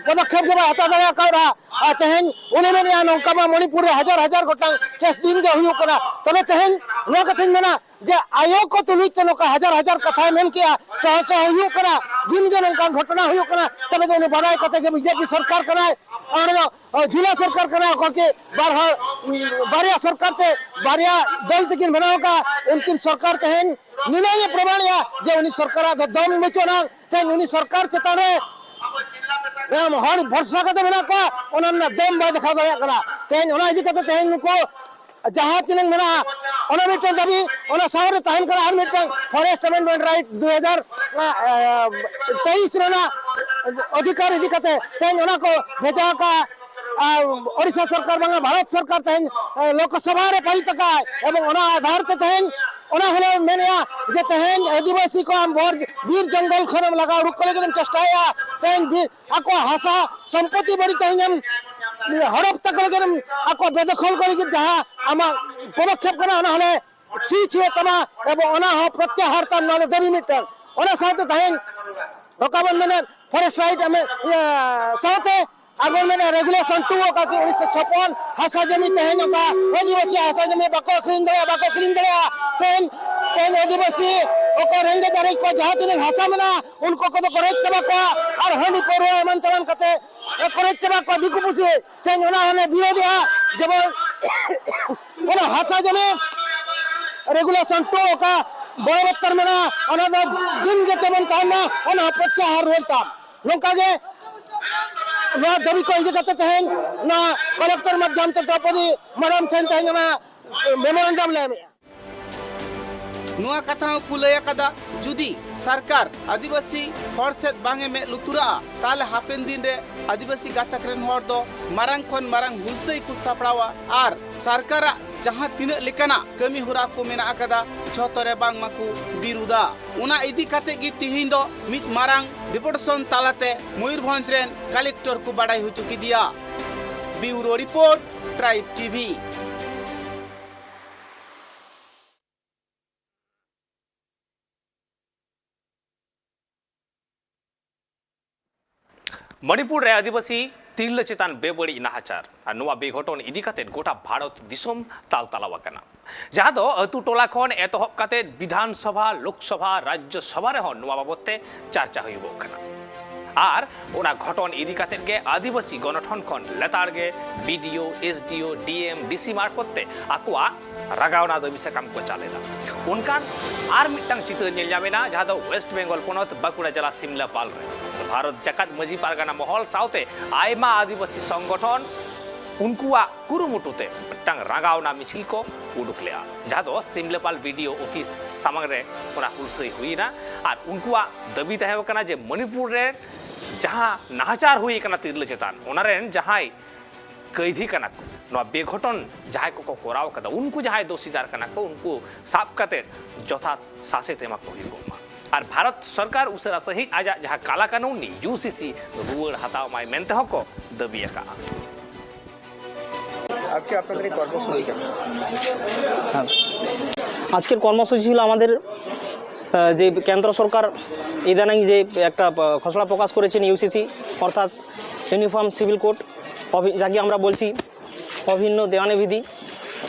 ᱯᱚᱫᱚᱠᱷᱮᱯ ᱜᱮ ᱵᱟᱭ ᱦᱟᱛᱟᱣ ᱫᱟᱲᱮ ᱟᱠᱟᱣᱫᱟ᱾ ᱟᱨ ᱛᱮᱦᱮᱧ ᱩᱱᱤ ᱢᱮᱱᱮᱫᱼᱟ, ᱱᱚᱝᱠᱟ ᱢᱟ ᱢᱚᱱᱤᱯᱩᱨ ᱨᱮ ᱦᱟᱡᱟᱨ ᱦᱟᱡᱟᱨ ᱜᱚᱴᱟᱝ ᱠᱮᱥ ᱫᱤᱱ ᱜᱮ ᱦᱩᱭᱩᱜ ᱠᱟᱱᱟ᱾ ᱛᱚᱵᱮ ᱛᱮᱦᱮᱧ ᱱᱚᱣᱟ ᱠᱟᱛᱷᱟᱧ ᱢᱮᱱᱟ ᱡᱮ ᱟᱭᱳ ᱠᱚ ᱛᱩᱞᱩᱡ ᱛᱮ ᱱᱚᱝᱠᱟ ᱦᱟᱡᱟᱨ ᱦᱟᱡᱟᱨ ᱠᱟᱛᱷᱟᱭ ᱢᱮᱱ ᱠᱮᱜᱼᱟ, ᱥᱚᱦ ᱥᱚᱦ ᱦᱩᱭᱩᱜ ᱠᱟᱱᱟ, ᱫᱤᱱ ᱜᱮ ᱱᱚᱝᱠᱟᱱ ᱜᱷᱚᱴᱚᱱᱟ ᱦᱩᱭᱩᱜ ᱠᱟᱱᱟ᱾ ᱛᱚᱵᱮ ᱫᱚ ᱩᱱᱤ ᱵᱟᱰᱟᱭ ᱠᱟᱛᱮ ᱜᱮ ᱵᱤᱡᱮᱯᱤ ᱥᱚᱨᱠᱟᱨ ᱠᱟᱱᱟᱭ, ᱚᱸᱰᱮ ᱫᱚ, ᱚ, ᱡᱤᱞᱟ ᱥᱚᱨᱠᱟᱨ ᱠᱟᱱᱟᱭ, ᱚᱠᱚᱭ ᱠᱤ ᱵᱟᱨ ᱦᱚᱲ, ᱩᱢ, ᱵᱟᱨᱭᱟ ᱥᱚᱨᱠᱟᱨ ᱛᱮ, ᱵᱟᱨᱭᱟ ᱫᱚᱞ ᱛᱮᱠᱤᱱ ᱵᱮᱱᱟᱣ ᱟᱠᱟᱫ, ᱩᱱᱠᱤᱱ ᱥᱚᱨᱠᱟᱨ ᱛᱮᱦᱮᱧ ᱱᱤᱱᱟᱹᱜ ᱮ ᱯᱨᱚᱢᱟᱬᱮᱜᱼᱟ ᱡᱮ ᱩᱱᱤ ᱥᱚᱨᱠᱟᱨᱟᱜ ᱫᱚ ᱫᱚᱢ ᱵᱟᱹᱪᱩᱜ ᱟᱱᱟᱝ᱾ ᱛᱮᱦᱮᱧ ᱩᱱᱤ ᱥᱚᱨᱠᱟᱨ ᱪᱮᱛᱟᱱ ᱨᱮ ᱮᱢ ᱦᱚᱲ ᱵᱷᱚᱨᱥᱟ ᱠᱟᱛᱮ ᱢᱮᱱᱟᱜ ᱠᱚᱣᱟ, ᱚᱱᱟ ᱨᱮᱱᱟᱜ ᱫᱚᱢ ᱵᱟᱭ ᱫᱮᱠᱷᱟᱣ ᱫᱟᱲᱮᱭᱟᱜ ᱠᱟᱱᱟ᱾ ᱛᱮᱦᱮᱧ ᱚᱱᱟ ᱤᱫᱤ ᱠᱟᱛᱮ ᱛᱮᱦᱮᱧ ᱱᱩᱠᱩ ᱡᱟᱦᱟᱸ ᱛᱤᱱᱟᱹᱜ ᱢᱮᱱᱟᱜᱼᱟ, ᱚᱱᱟ ᱢᱤᱫᱴᱮᱱ ᱫᱟᱹᱵᱤ, ᱚᱱᱟ ᱥᱟᱶᱨᱮ ᱛᱟᱦᱮᱱ ᱠᱟᱱᱟ ᱟᱨ ᱢᱤᱫᱴᱟᱝ ᱯᱷᱚᱨᱮᱥᱴ ᱟᱢᱮᱱᱰᱢᱮᱱᱴ ᱨᱟᱭᱤᱴ ᱫᱩ ᱦᱟᱡᱟᱨ ᱛᱮᱭᱤᱥ ᱨᱮᱱᱟᱜ ᱚᱫᱷᱤᱠᱟᱨ ᱤᱫᱤ ᱠᱟᱛᱮ ᱛᱮᱦᱮᱧ ᱚᱱᱟ ᱠᱚ ᱵᱷᱮᱡᱟ ᱟᱠᱟᱫᱼᱟ᱾ ᱟᱨ ᱳᱰᱤᱥᱟ ᱥᱚᱨᱠᱟᱨ ᱵᱟᱝᱟ ᱵᱷᱟᱨᱚᱛ ᱥᱚᱨᱠᱟᱨ ᱛᱮᱦᱮᱧ, ᱮ, ᱞᱳᱠᱥᱚᱵᱷᱟ ᱨᱮ ᱯᱟᱨᱤᱛ ᱟᱠᱟᱫᱼᱟᱭ, ᱮᱵᱚᱝ ᱚᱱᱟ ᱟᱫᱷᱟᱨ ᱛᱮ ᱛᱮᱦᱮᱧ ᱚᱱᱟ ᱦᱚᱸᱞᱮ ᱢᱮᱱᱮᱫᱼᱟ ᱡᱮ ᱛᱮᱦᱮᱧ ᱟᱹᱫᱤᱵᱟᱹᱥᱤ ᱠᱚ ᱟᱢ ᱵᱚᱨ-, ᱵᱤᱨ ᱡᱚᱝᱜᱚᱞ ᱠᱷᱚᱱᱮᱢ ᱞᱟᱜᱟ ᱩᱰᱩᱠ ᱠᱚ ᱞᱟᱹᱜᱤᱫ ᱮᱢ ᱪᱮᱥᱴᱟᱭᱮᱫᱼᱟ᱾ ᱛᱮᱦᱮᱧ ᱵᱤᱨ ᱟᱠᱚᱣᱟᱜ ᱦᱟᱥᱟ ᱥᱚᱢᱯᱚᱛᱤ ᱵᱟᱹᱲᱤᱡ ᱛᱮᱦᱮᱧ ᱮᱢ ᱦᱚᱲᱚᱯ ᱛᱟᱠᱚ ᱞᱟᱹᱜᱤᱫ ᱮᱢ, ᱟᱠᱚ ᱵᱮᱫᱚᱠᱷᱚᱞ ᱠᱚ ᱞᱟᱹᱜᱤᱫ ᱡᱟᱦᱟᱸ ᱟᱢᱟᱜ ᱯᱚᱫᱚᱠᱷᱮᱯ ᱠᱟᱱᱟ, ᱚᱱᱟ ᱦᱚᱸᱞᱮ ᱪᱷᱤ ᱪᱷᱤᱭᱟᱹᱜ ᱛᱟᱢᱟ ᱮᱵᱚᱝ ᱚᱱᱟ ᱦᱚᱸ ᱯᱨᱚᱛᱭᱟᱦᱟᱨ ᱛᱟᱢ, ᱱᱚᱣᱟ ᱫᱚ ᱫᱟᱹᱵᱤ ᱢᱤᱫᱴᱟᱝ᱾ ᱚᱱᱟ ᱥᱟᱶᱛᱮ ᱛᱟᱦᱮᱧ ᱚᱠᱟ ᱵᱚᱱ ᱢᱮᱱᱮᱫ ᱯᱷᱚᱨᱮᱥᱴ ᱨᱟᱭᱤᱴ ᱟᱢᱮ-, ᱤᱭᱟᱹ, ᱥᱟᱶᱛᱮ ᱟᱨ ᱵᱚᱱ ᱢᱮᱱᱮᱫ ᱨᱮᱜᱩᱞᱮᱥᱚᱱ ᱴᱩ ᱚᱠᱟ ᱠᱤ ᱩᱱᱤᱥᱥᱚ ᱪᱷᱚᱯᱚᱱ ᱦᱟᱥᱟ ᱡᱚᱢᱤ ᱛᱮᱦᱮᱧ ᱚᱠᱟ ᱟᱹᱫᱤᱵᱟᱹᱥᱤ ᱦᱟᱥᱟ ᱡᱚᱢᱤ ᱵᱟᱠᱚ ᱟᱹᱠᱷᱨᱤᱧ ᱫᱟᱲᱮᱭᱟᱜᱼᱟ, ᱵᱟᱠᱚ ᱟᱹᱠᱷᱨᱤᱧ ᱫᱟᱲᱮᱭᱟᱜᱼᱟ᱾ ᱛᱮᱦᱮᱧ, ᱛᱮᱦᱮᱧ ᱟᱹᱫᱤᱵᱟᱹᱥᱤ ᱚᱠᱟ ᱨᱮᱸᱜᱮᱡ ᱟᱨᱮᱡ ᱠᱚ ᱡᱟᱦᱟᱸ ᱛᱤᱱᱟᱹᱜ ᱦᱟᱥᱟ ᱢᱮᱱᱟᱜᱼᱟ ᱩᱱᱠᱩ ᱠᱚᱫᱚ ᱠᱚ ᱨᱮᱡ ᱪᱟᱵᱟ ᱠᱚᱣᱟ ᱟᱨ ᱦᱟᱺᱰᱤ ᱯᱟᱹᱣᱨᱟᱹ ᱮᱢᱟᱱ ᱛᱮᱢᱟᱱ ᱠᱟᱛᱮ ᱠᱚ ᱨᱮᱡ ᱪᱟᱵᱟ ᱠᱚᱣᱟ ᱫᱤᱠᱩ ᱯᱩᱥᱤ᱾ ᱛᱮᱦᱮᱧ ᱚᱱᱟ ᱦᱚᱸᱞᱮ ᱵᱤᱨᱳᱫᱷᱮᱜᱼᱟ, ᱡᱮᱢᱚᱱ ᱚᱱᱟ ᱦᱟᱥᱟ ᱡᱚᱢᱤ ᱨᱮᱜᱩᱞᱮᱥᱚᱱ ᱴᱩ ᱚᱠᱟ ᱵᱚᱭᱚᱵᱚᱛᱛᱚᱨ ᱢᱮᱱᱟᱜᱼᱟ, ᱚᱱᱟ ᱫᱚ ᱫᱤᱱ ᱜᱮ ᱛᱮᱵᱚᱱ ᱛᱟᱦᱮᱱ ᱢᱟ, ᱚᱱᱟ ᱦᱚᱸ ᱯᱨᱚᱛᱭᱟᱦᱟᱨ ᱨᱩᱣᱟᱹᱲ ᱛᱟᱢ᱾ ᱱᱚᱝᱠᱟ ᱜᱮ ᱱᱚᱣᱟ ᱫᱟᱹᱵᱤ ᱠᱚ ᱤᱫᱤ ᱠᱟᱛᱮ ᱛᱮᱦᱮᱧ ᱱᱚᱣᱟ ᱠᱚᱞᱮᱠᱴᱚᱨ ᱢᱟᱫᱽᱫᱷᱚᱢ ᱛᱮ ᱫᱨᱚᱯᱚᱫᱤ ᱢᱮᱰᱟᱢ ᱴᱷᱮᱱ ᱛᱮᱦᱮᱧ ᱚᱱᱟ ᱢᱮᱢᱳᱨᱮᱱᱰᱟᱢ ᱞᱮ ᱮᱢᱮᱜᱼᱟ᱾ ᱱᱚᱣᱟ ᱠᱟᱛᱷᱟ ᱦᱚᱸ ᱠᱚ ᱞᱟᱹᱭ ᱟᱠᱟᱫᱟ, ᱡᱩᱫᱤ ᱥᱚᱨᱠᱟᱨ ᱟᱹᱫᱤᱵᱟᱹᱥᱤ ᱦᱚᱲ ᱥᱮᱫ ᱵᱟᱝ ᱮ ᱢᱮᱫ ᱞᱩᱛᱩᱨᱟᱜᱼᱟ, ᱛᱟᱦᱞᱮ ᱦᱟᱯᱮᱱ ᱫᱤᱱ ᱨᱮ ᱟᱹᱫᱤᱵᱟᱹᱥᱤ ᱜᱟᱛᱟᱠ ᱨᱮᱱ ᱦᱚᱲ ᱫᱚ ᱢᱟᱨᱟᱝ ᱠᱷᱚᱱ ᱢᱟᱨᱟᱝ ᱦᱩᱞᱥᱟᱹᱭ ᱠᱚ ᱥᱟᱯᱲᱟᱣᱟ ᱟᱨ ᱥᱚᱨᱠᱟᱨᱟᱜ ᱡᱟᱦᱟᱸ ᱛᱤᱱᱟᱹᱜ ᱞᱮᱠᱟᱱᱟᱜ ᱠᱟᱹᱢᱤ ᱦᱚᱨᱟ ᱠᱚ ᱢᱮᱱᱟᱜ ᱟᱠᱟᱫᱟ, ᱡᱷᱚᱛᱚ ᱨᱮ ᱵᱟᱝᱢᱟ ᱠᱚ ᱵᱤᱨᱩᱫᱟ᱾ ᱚᱱᱟ ᱤᱫᱤ ᱠᱟᱛᱮ ᱜᱮ ᱛᱤᱦᱤᱧ ᱫᱚ ᱢᱤᱫ ᱢᱟᱨᱟᱝ ᱰᱤᱯᱩᱴᱮᱥᱚᱱ ᱛᱟᱞᱟᱛᱮ ᱢᱚᱭᱩᱨᱵᱷᱚᱸᱡᱽ ᱨᱮᱱ ᱠᱟᱞᱮᱠᱴᱚᱨ ᱠᱚ ᱵᱟᱰᱟᱭ ᱦᱚᱪᱚ ᱠᱮᱫᱮᱭᱟ᱾ ᱵᱤᱭᱩᱨᱳ ᱨᱤᱯᱳᱨᱴ, ᱴᱨᱟᱭᱤᱵᱽ ᱴᱤᱵᱷᱤ᱾ ᱢᱚᱱᱤᱯᱩᱨ ᱨᱮ ᱟᱹᱫᱤᱵᱟᱹᱥᱤ ᱛᱤᱨᱞᱟᱹ ᱪᱮᱛᱟᱱ ᱵᱮᱵᱟᱹᱲᱤᱡ ᱱᱟᱦᱟᱪᱟᱨ ᱟᱨ ᱱᱚᱣᱟ ᱵᱮᱜᱷᱚᱴᱚᱱ ᱤᱫᱤ ᱠᱟᱛᱮ ᱜᱚᱴᱟ ᱵᱷᱟᱨᱚᱛ ᱫᱤᱥᱚᱢ ᱛᱟᱞᱛᱟᱞᱟᱣ ᱟᱠᱟᱱᱟ, ᱡᱟᱦᱟᱸ ᱫᱚ ᱟᱹᱛᱩ ᱴᱚᱞᱟ ᱠᱷᱚᱱ ᱮᱛᱚᱦᱚᱵ ᱠᱟᱛᱮ ᱵᱤᱫᱷᱟᱱ ᱥᱚᱵᱷᱟ, ᱞᱳᱠ ᱥᱚᱵᱷᱟ, ᱨᱟᱡᱽᱡᱚ ᱥᱚᱵᱷᱟ ᱨᱮᱦᱚᱸ ᱱᱚᱣᱟ ᱵᱟᱵᱚᱛ ᱛᱮ ᱪᱟᱨᱪᱟ ᱦᱩᱭᱩᱜᱚᱜ ᱠᱟᱱᱟ᱾ ᱟᱨ ᱚᱱᱟ ᱜᱷᱚᱴᱚᱱ ᱤᱫᱤ ᱠᱟᱛᱮ ᱜᱮ ᱟᱹᱫᱤᱵᱟᱹᱥᱤ ᱜᱚᱱᱚᱴᱷᱚᱱ ᱠᱷᱚᱱ ᱞᱮᱛᱟᱲ ᱜᱮ ᱵᱤ ᱰᱤ ᱳ, ᱮᱥ ᱰᱤ ᱳ, ᱰᱤ ᱮᱢ, ᱰᱤ ᱥᱤ ᱢᱟᱨᱯᱷᱚᱛ ᱛᱮ ᱟᱠᱚᱣᱟᱜ ᱨᱟᱜᱟᱣᱱᱟ ᱫᱟᱹᱵᱤ ᱥᱟᱠᱟᱢ ᱠᱚ ᱪᱟᱞ ᱮᱫᱟ᱾ ᱚᱱᱠᱟᱱ ᱟᱨ ᱢᱤᱫᱴᱟᱝ ᱪᱤᱛᱟᱹᱨ ᱧᱮᱞ ᱧᱟᱢ ᱮᱱᱟ, ᱡᱟᱦᱟᱸ ᱫᱚ ᱣᱮᱥᱴ ᱵᱮᱝᱜᱚᱞ ᱯᱚᱱᱚᱛ ᱵᱟᱸᱠᱩᱲᱟ ᱡᱮᱞᱟ ᱥᱤᱢᱞᱟᱯᱟᱞ ᱨᱮ ᱵᱷᱟᱨᱚᱛ ᱡᱟᱠᱟᱛ ᱢᱟᱹᱡᱷᱤ ᱯᱟᱨᱜᱟᱱᱟ ᱢᱚᱦᱚᱞ ᱥᱟᱶᱛᱮ ᱟᱭᱢᱟ ᱟᱹᱫᱤᱵᱟᱹᱥᱤ ᱥᱚᱝᱜᱚᱴᱷᱚᱱ ᱩᱱᱠᱩᱣᱟᱜ ᱠᱩᱨᱩᱢᱩᱴᱩ ᱛᱮ ᱢᱤᱫᱴᱟᱝ ᱨᱟᱜᱟᱣᱱᱟ ᱢᱤᱪᱷᱤᱞ ᱠᱚ ᱩᱰᱩᱠ ᱞᱮᱫᱼᱟ, ᱡᱟᱦᱟᱸ ᱫᱚ ᱥᱤᱢᱞᱟᱯᱟᱞ ᱵᱤ ᱰᱤ ᱳ ᱚᱯᱷᱤᱥ ᱥᱟᱢᱟᱝ ᱨᱮ ᱚᱱᱟ ᱦᱩᱞᱥᱟᱹᱭ ᱦᱩᱭᱮᱱᱟ᱾ ᱟᱨ ᱩᱱᱠᱩᱣᱟᱜ ᱫᱟᱹᱵᱤ ᱛᱟᱦᱮᱸ ᱠᱟᱱᱟ ᱡᱮ ᱢᱚᱱᱤᱯᱩᱨ ᱨᱮ ᱡᱟᱦᱟᱸ ᱱᱟᱦᱟᱪᱟᱨ ᱦᱩᱭ ᱟᱠᱟᱱᱟ ᱛᱤᱨᱞᱟᱹ ᱪᱮᱛᱟᱱ, ᱚᱱᱟ ᱨᱮᱱ ᱡᱟᱦᱟᱸᱭ ᱠᱟᱹᱭᱫᱷᱤ ᱠᱟᱱᱟ ᱠᱚ, ᱱᱚᱣᱟ ᱵᱮᱜᱷᱚᱴᱚᱱ ᱡᱟᱦᱟᱸᱭ ᱠᱚᱠᱚ ᱠᱚᱨᱟᱣ ᱠᱟᱫᱟ, ᱩᱱᱠᱩ ᱡᱟᱦᱟᱸᱭ ᱫᱳᱥᱤᱫᱟᱨ ᱠᱟᱱᱟ ᱠᱚ, ᱩᱱᱠᱩ ᱥᱟᱵ ᱠᱟᱛᱮ ᱡᱚᱛᱷᱟᱛ ᱥᱟᱥᱮᱛ ᱮᱢᱟ ᱠᱚ ᱦᱩᱭᱩᱜᱚᱜ ᱢᱟ᱾ ᱟᱨ ᱵᱷᱟᱨᱚᱛ ᱥᱚᱨᱠᱟᱨ ᱩᱥᱟᱹᱨᱟ ᱥᱟᱺᱦᱤᱡ ᱟᱡᱟᱜ ᱡᱟᱦᱟᱸ ᱠᱟᱞᱟ ᱠᱟᱹᱱᱩᱱ ᱤᱭᱩ ᱥᱤ ᱥᱤ ᱨᱩᱣᱟᱹᱲ ᱦᱟᱛᱟᱣ ᱢᱟᱭ ᱢᱮᱱᱛᱮ ᱦᱚᱸᱠᱚ ᱫᱟᱹᱵᱤ ᱟᱠᱟᱫᱼᱟ᱾ আজকে আপনাদের এই কর্মসূচি কেন? হ্যাঁ, আজকের কর্মসূচি ছিল আমাদের, আহ, যে কেন্দ্র সরকার ইদানিং যে একটা, আহ, ঘোষণা প্রকাশ করেছেন ইউ সি সি, অর্থাৎ ইউনিফর্ম সিভিল কোড, অভি-, যাকে আমরা বলছি অভিন্ন দেওয়ানি বিধি,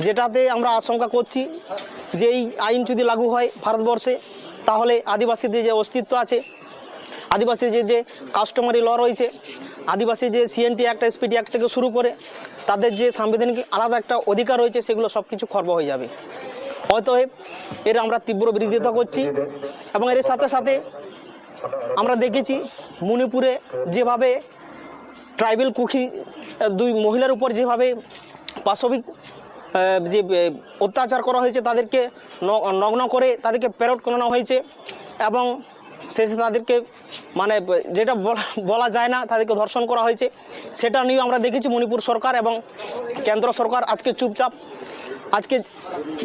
যেটাতে আমরা আশঙ্কা করছি যে এই আইন যদি লাগু হয় ভারতবর্ষে, তাহলে আদিবাসীদের যে অস্তিত্ব আছে, আদিবাসীদের যে কাস্টমারি ল রয়েছে, আদিবাসী যে C N T act, S P T act থেকে শুরু করে তাদের যে সাংবিধানিক আলাদা একটা অধিকার রয়েছে, সেগুলো সব কিছু খর্ব হয়ে যাবে। অতএব এর আমরা তীব্র বিরোধিতা করছি এবং এর সাথে সাথে আমরা দেখেছি মণিপুরে যেভাবে ট্রাইবাল কুকি, আহ, দুই মহিলার উপর যেভাবে পাশবিক আহ, যে আহ, অত্যাচার করা হয়েছে, তাদেরকে ন- নগ্ন করে তাদেরকে প্যারড করানো হয়েছে এবং শেষে তাদেরকে, মানে, যেটা বলা বলা যায় না, তাদেরকে ধর্ষণ করা হয়েছে। সেটা নিয়েও আমরা দেখেছি মণিপুর সরকার এবং কেন্দ্র সরকার আজকে চুপচাপ। আজকে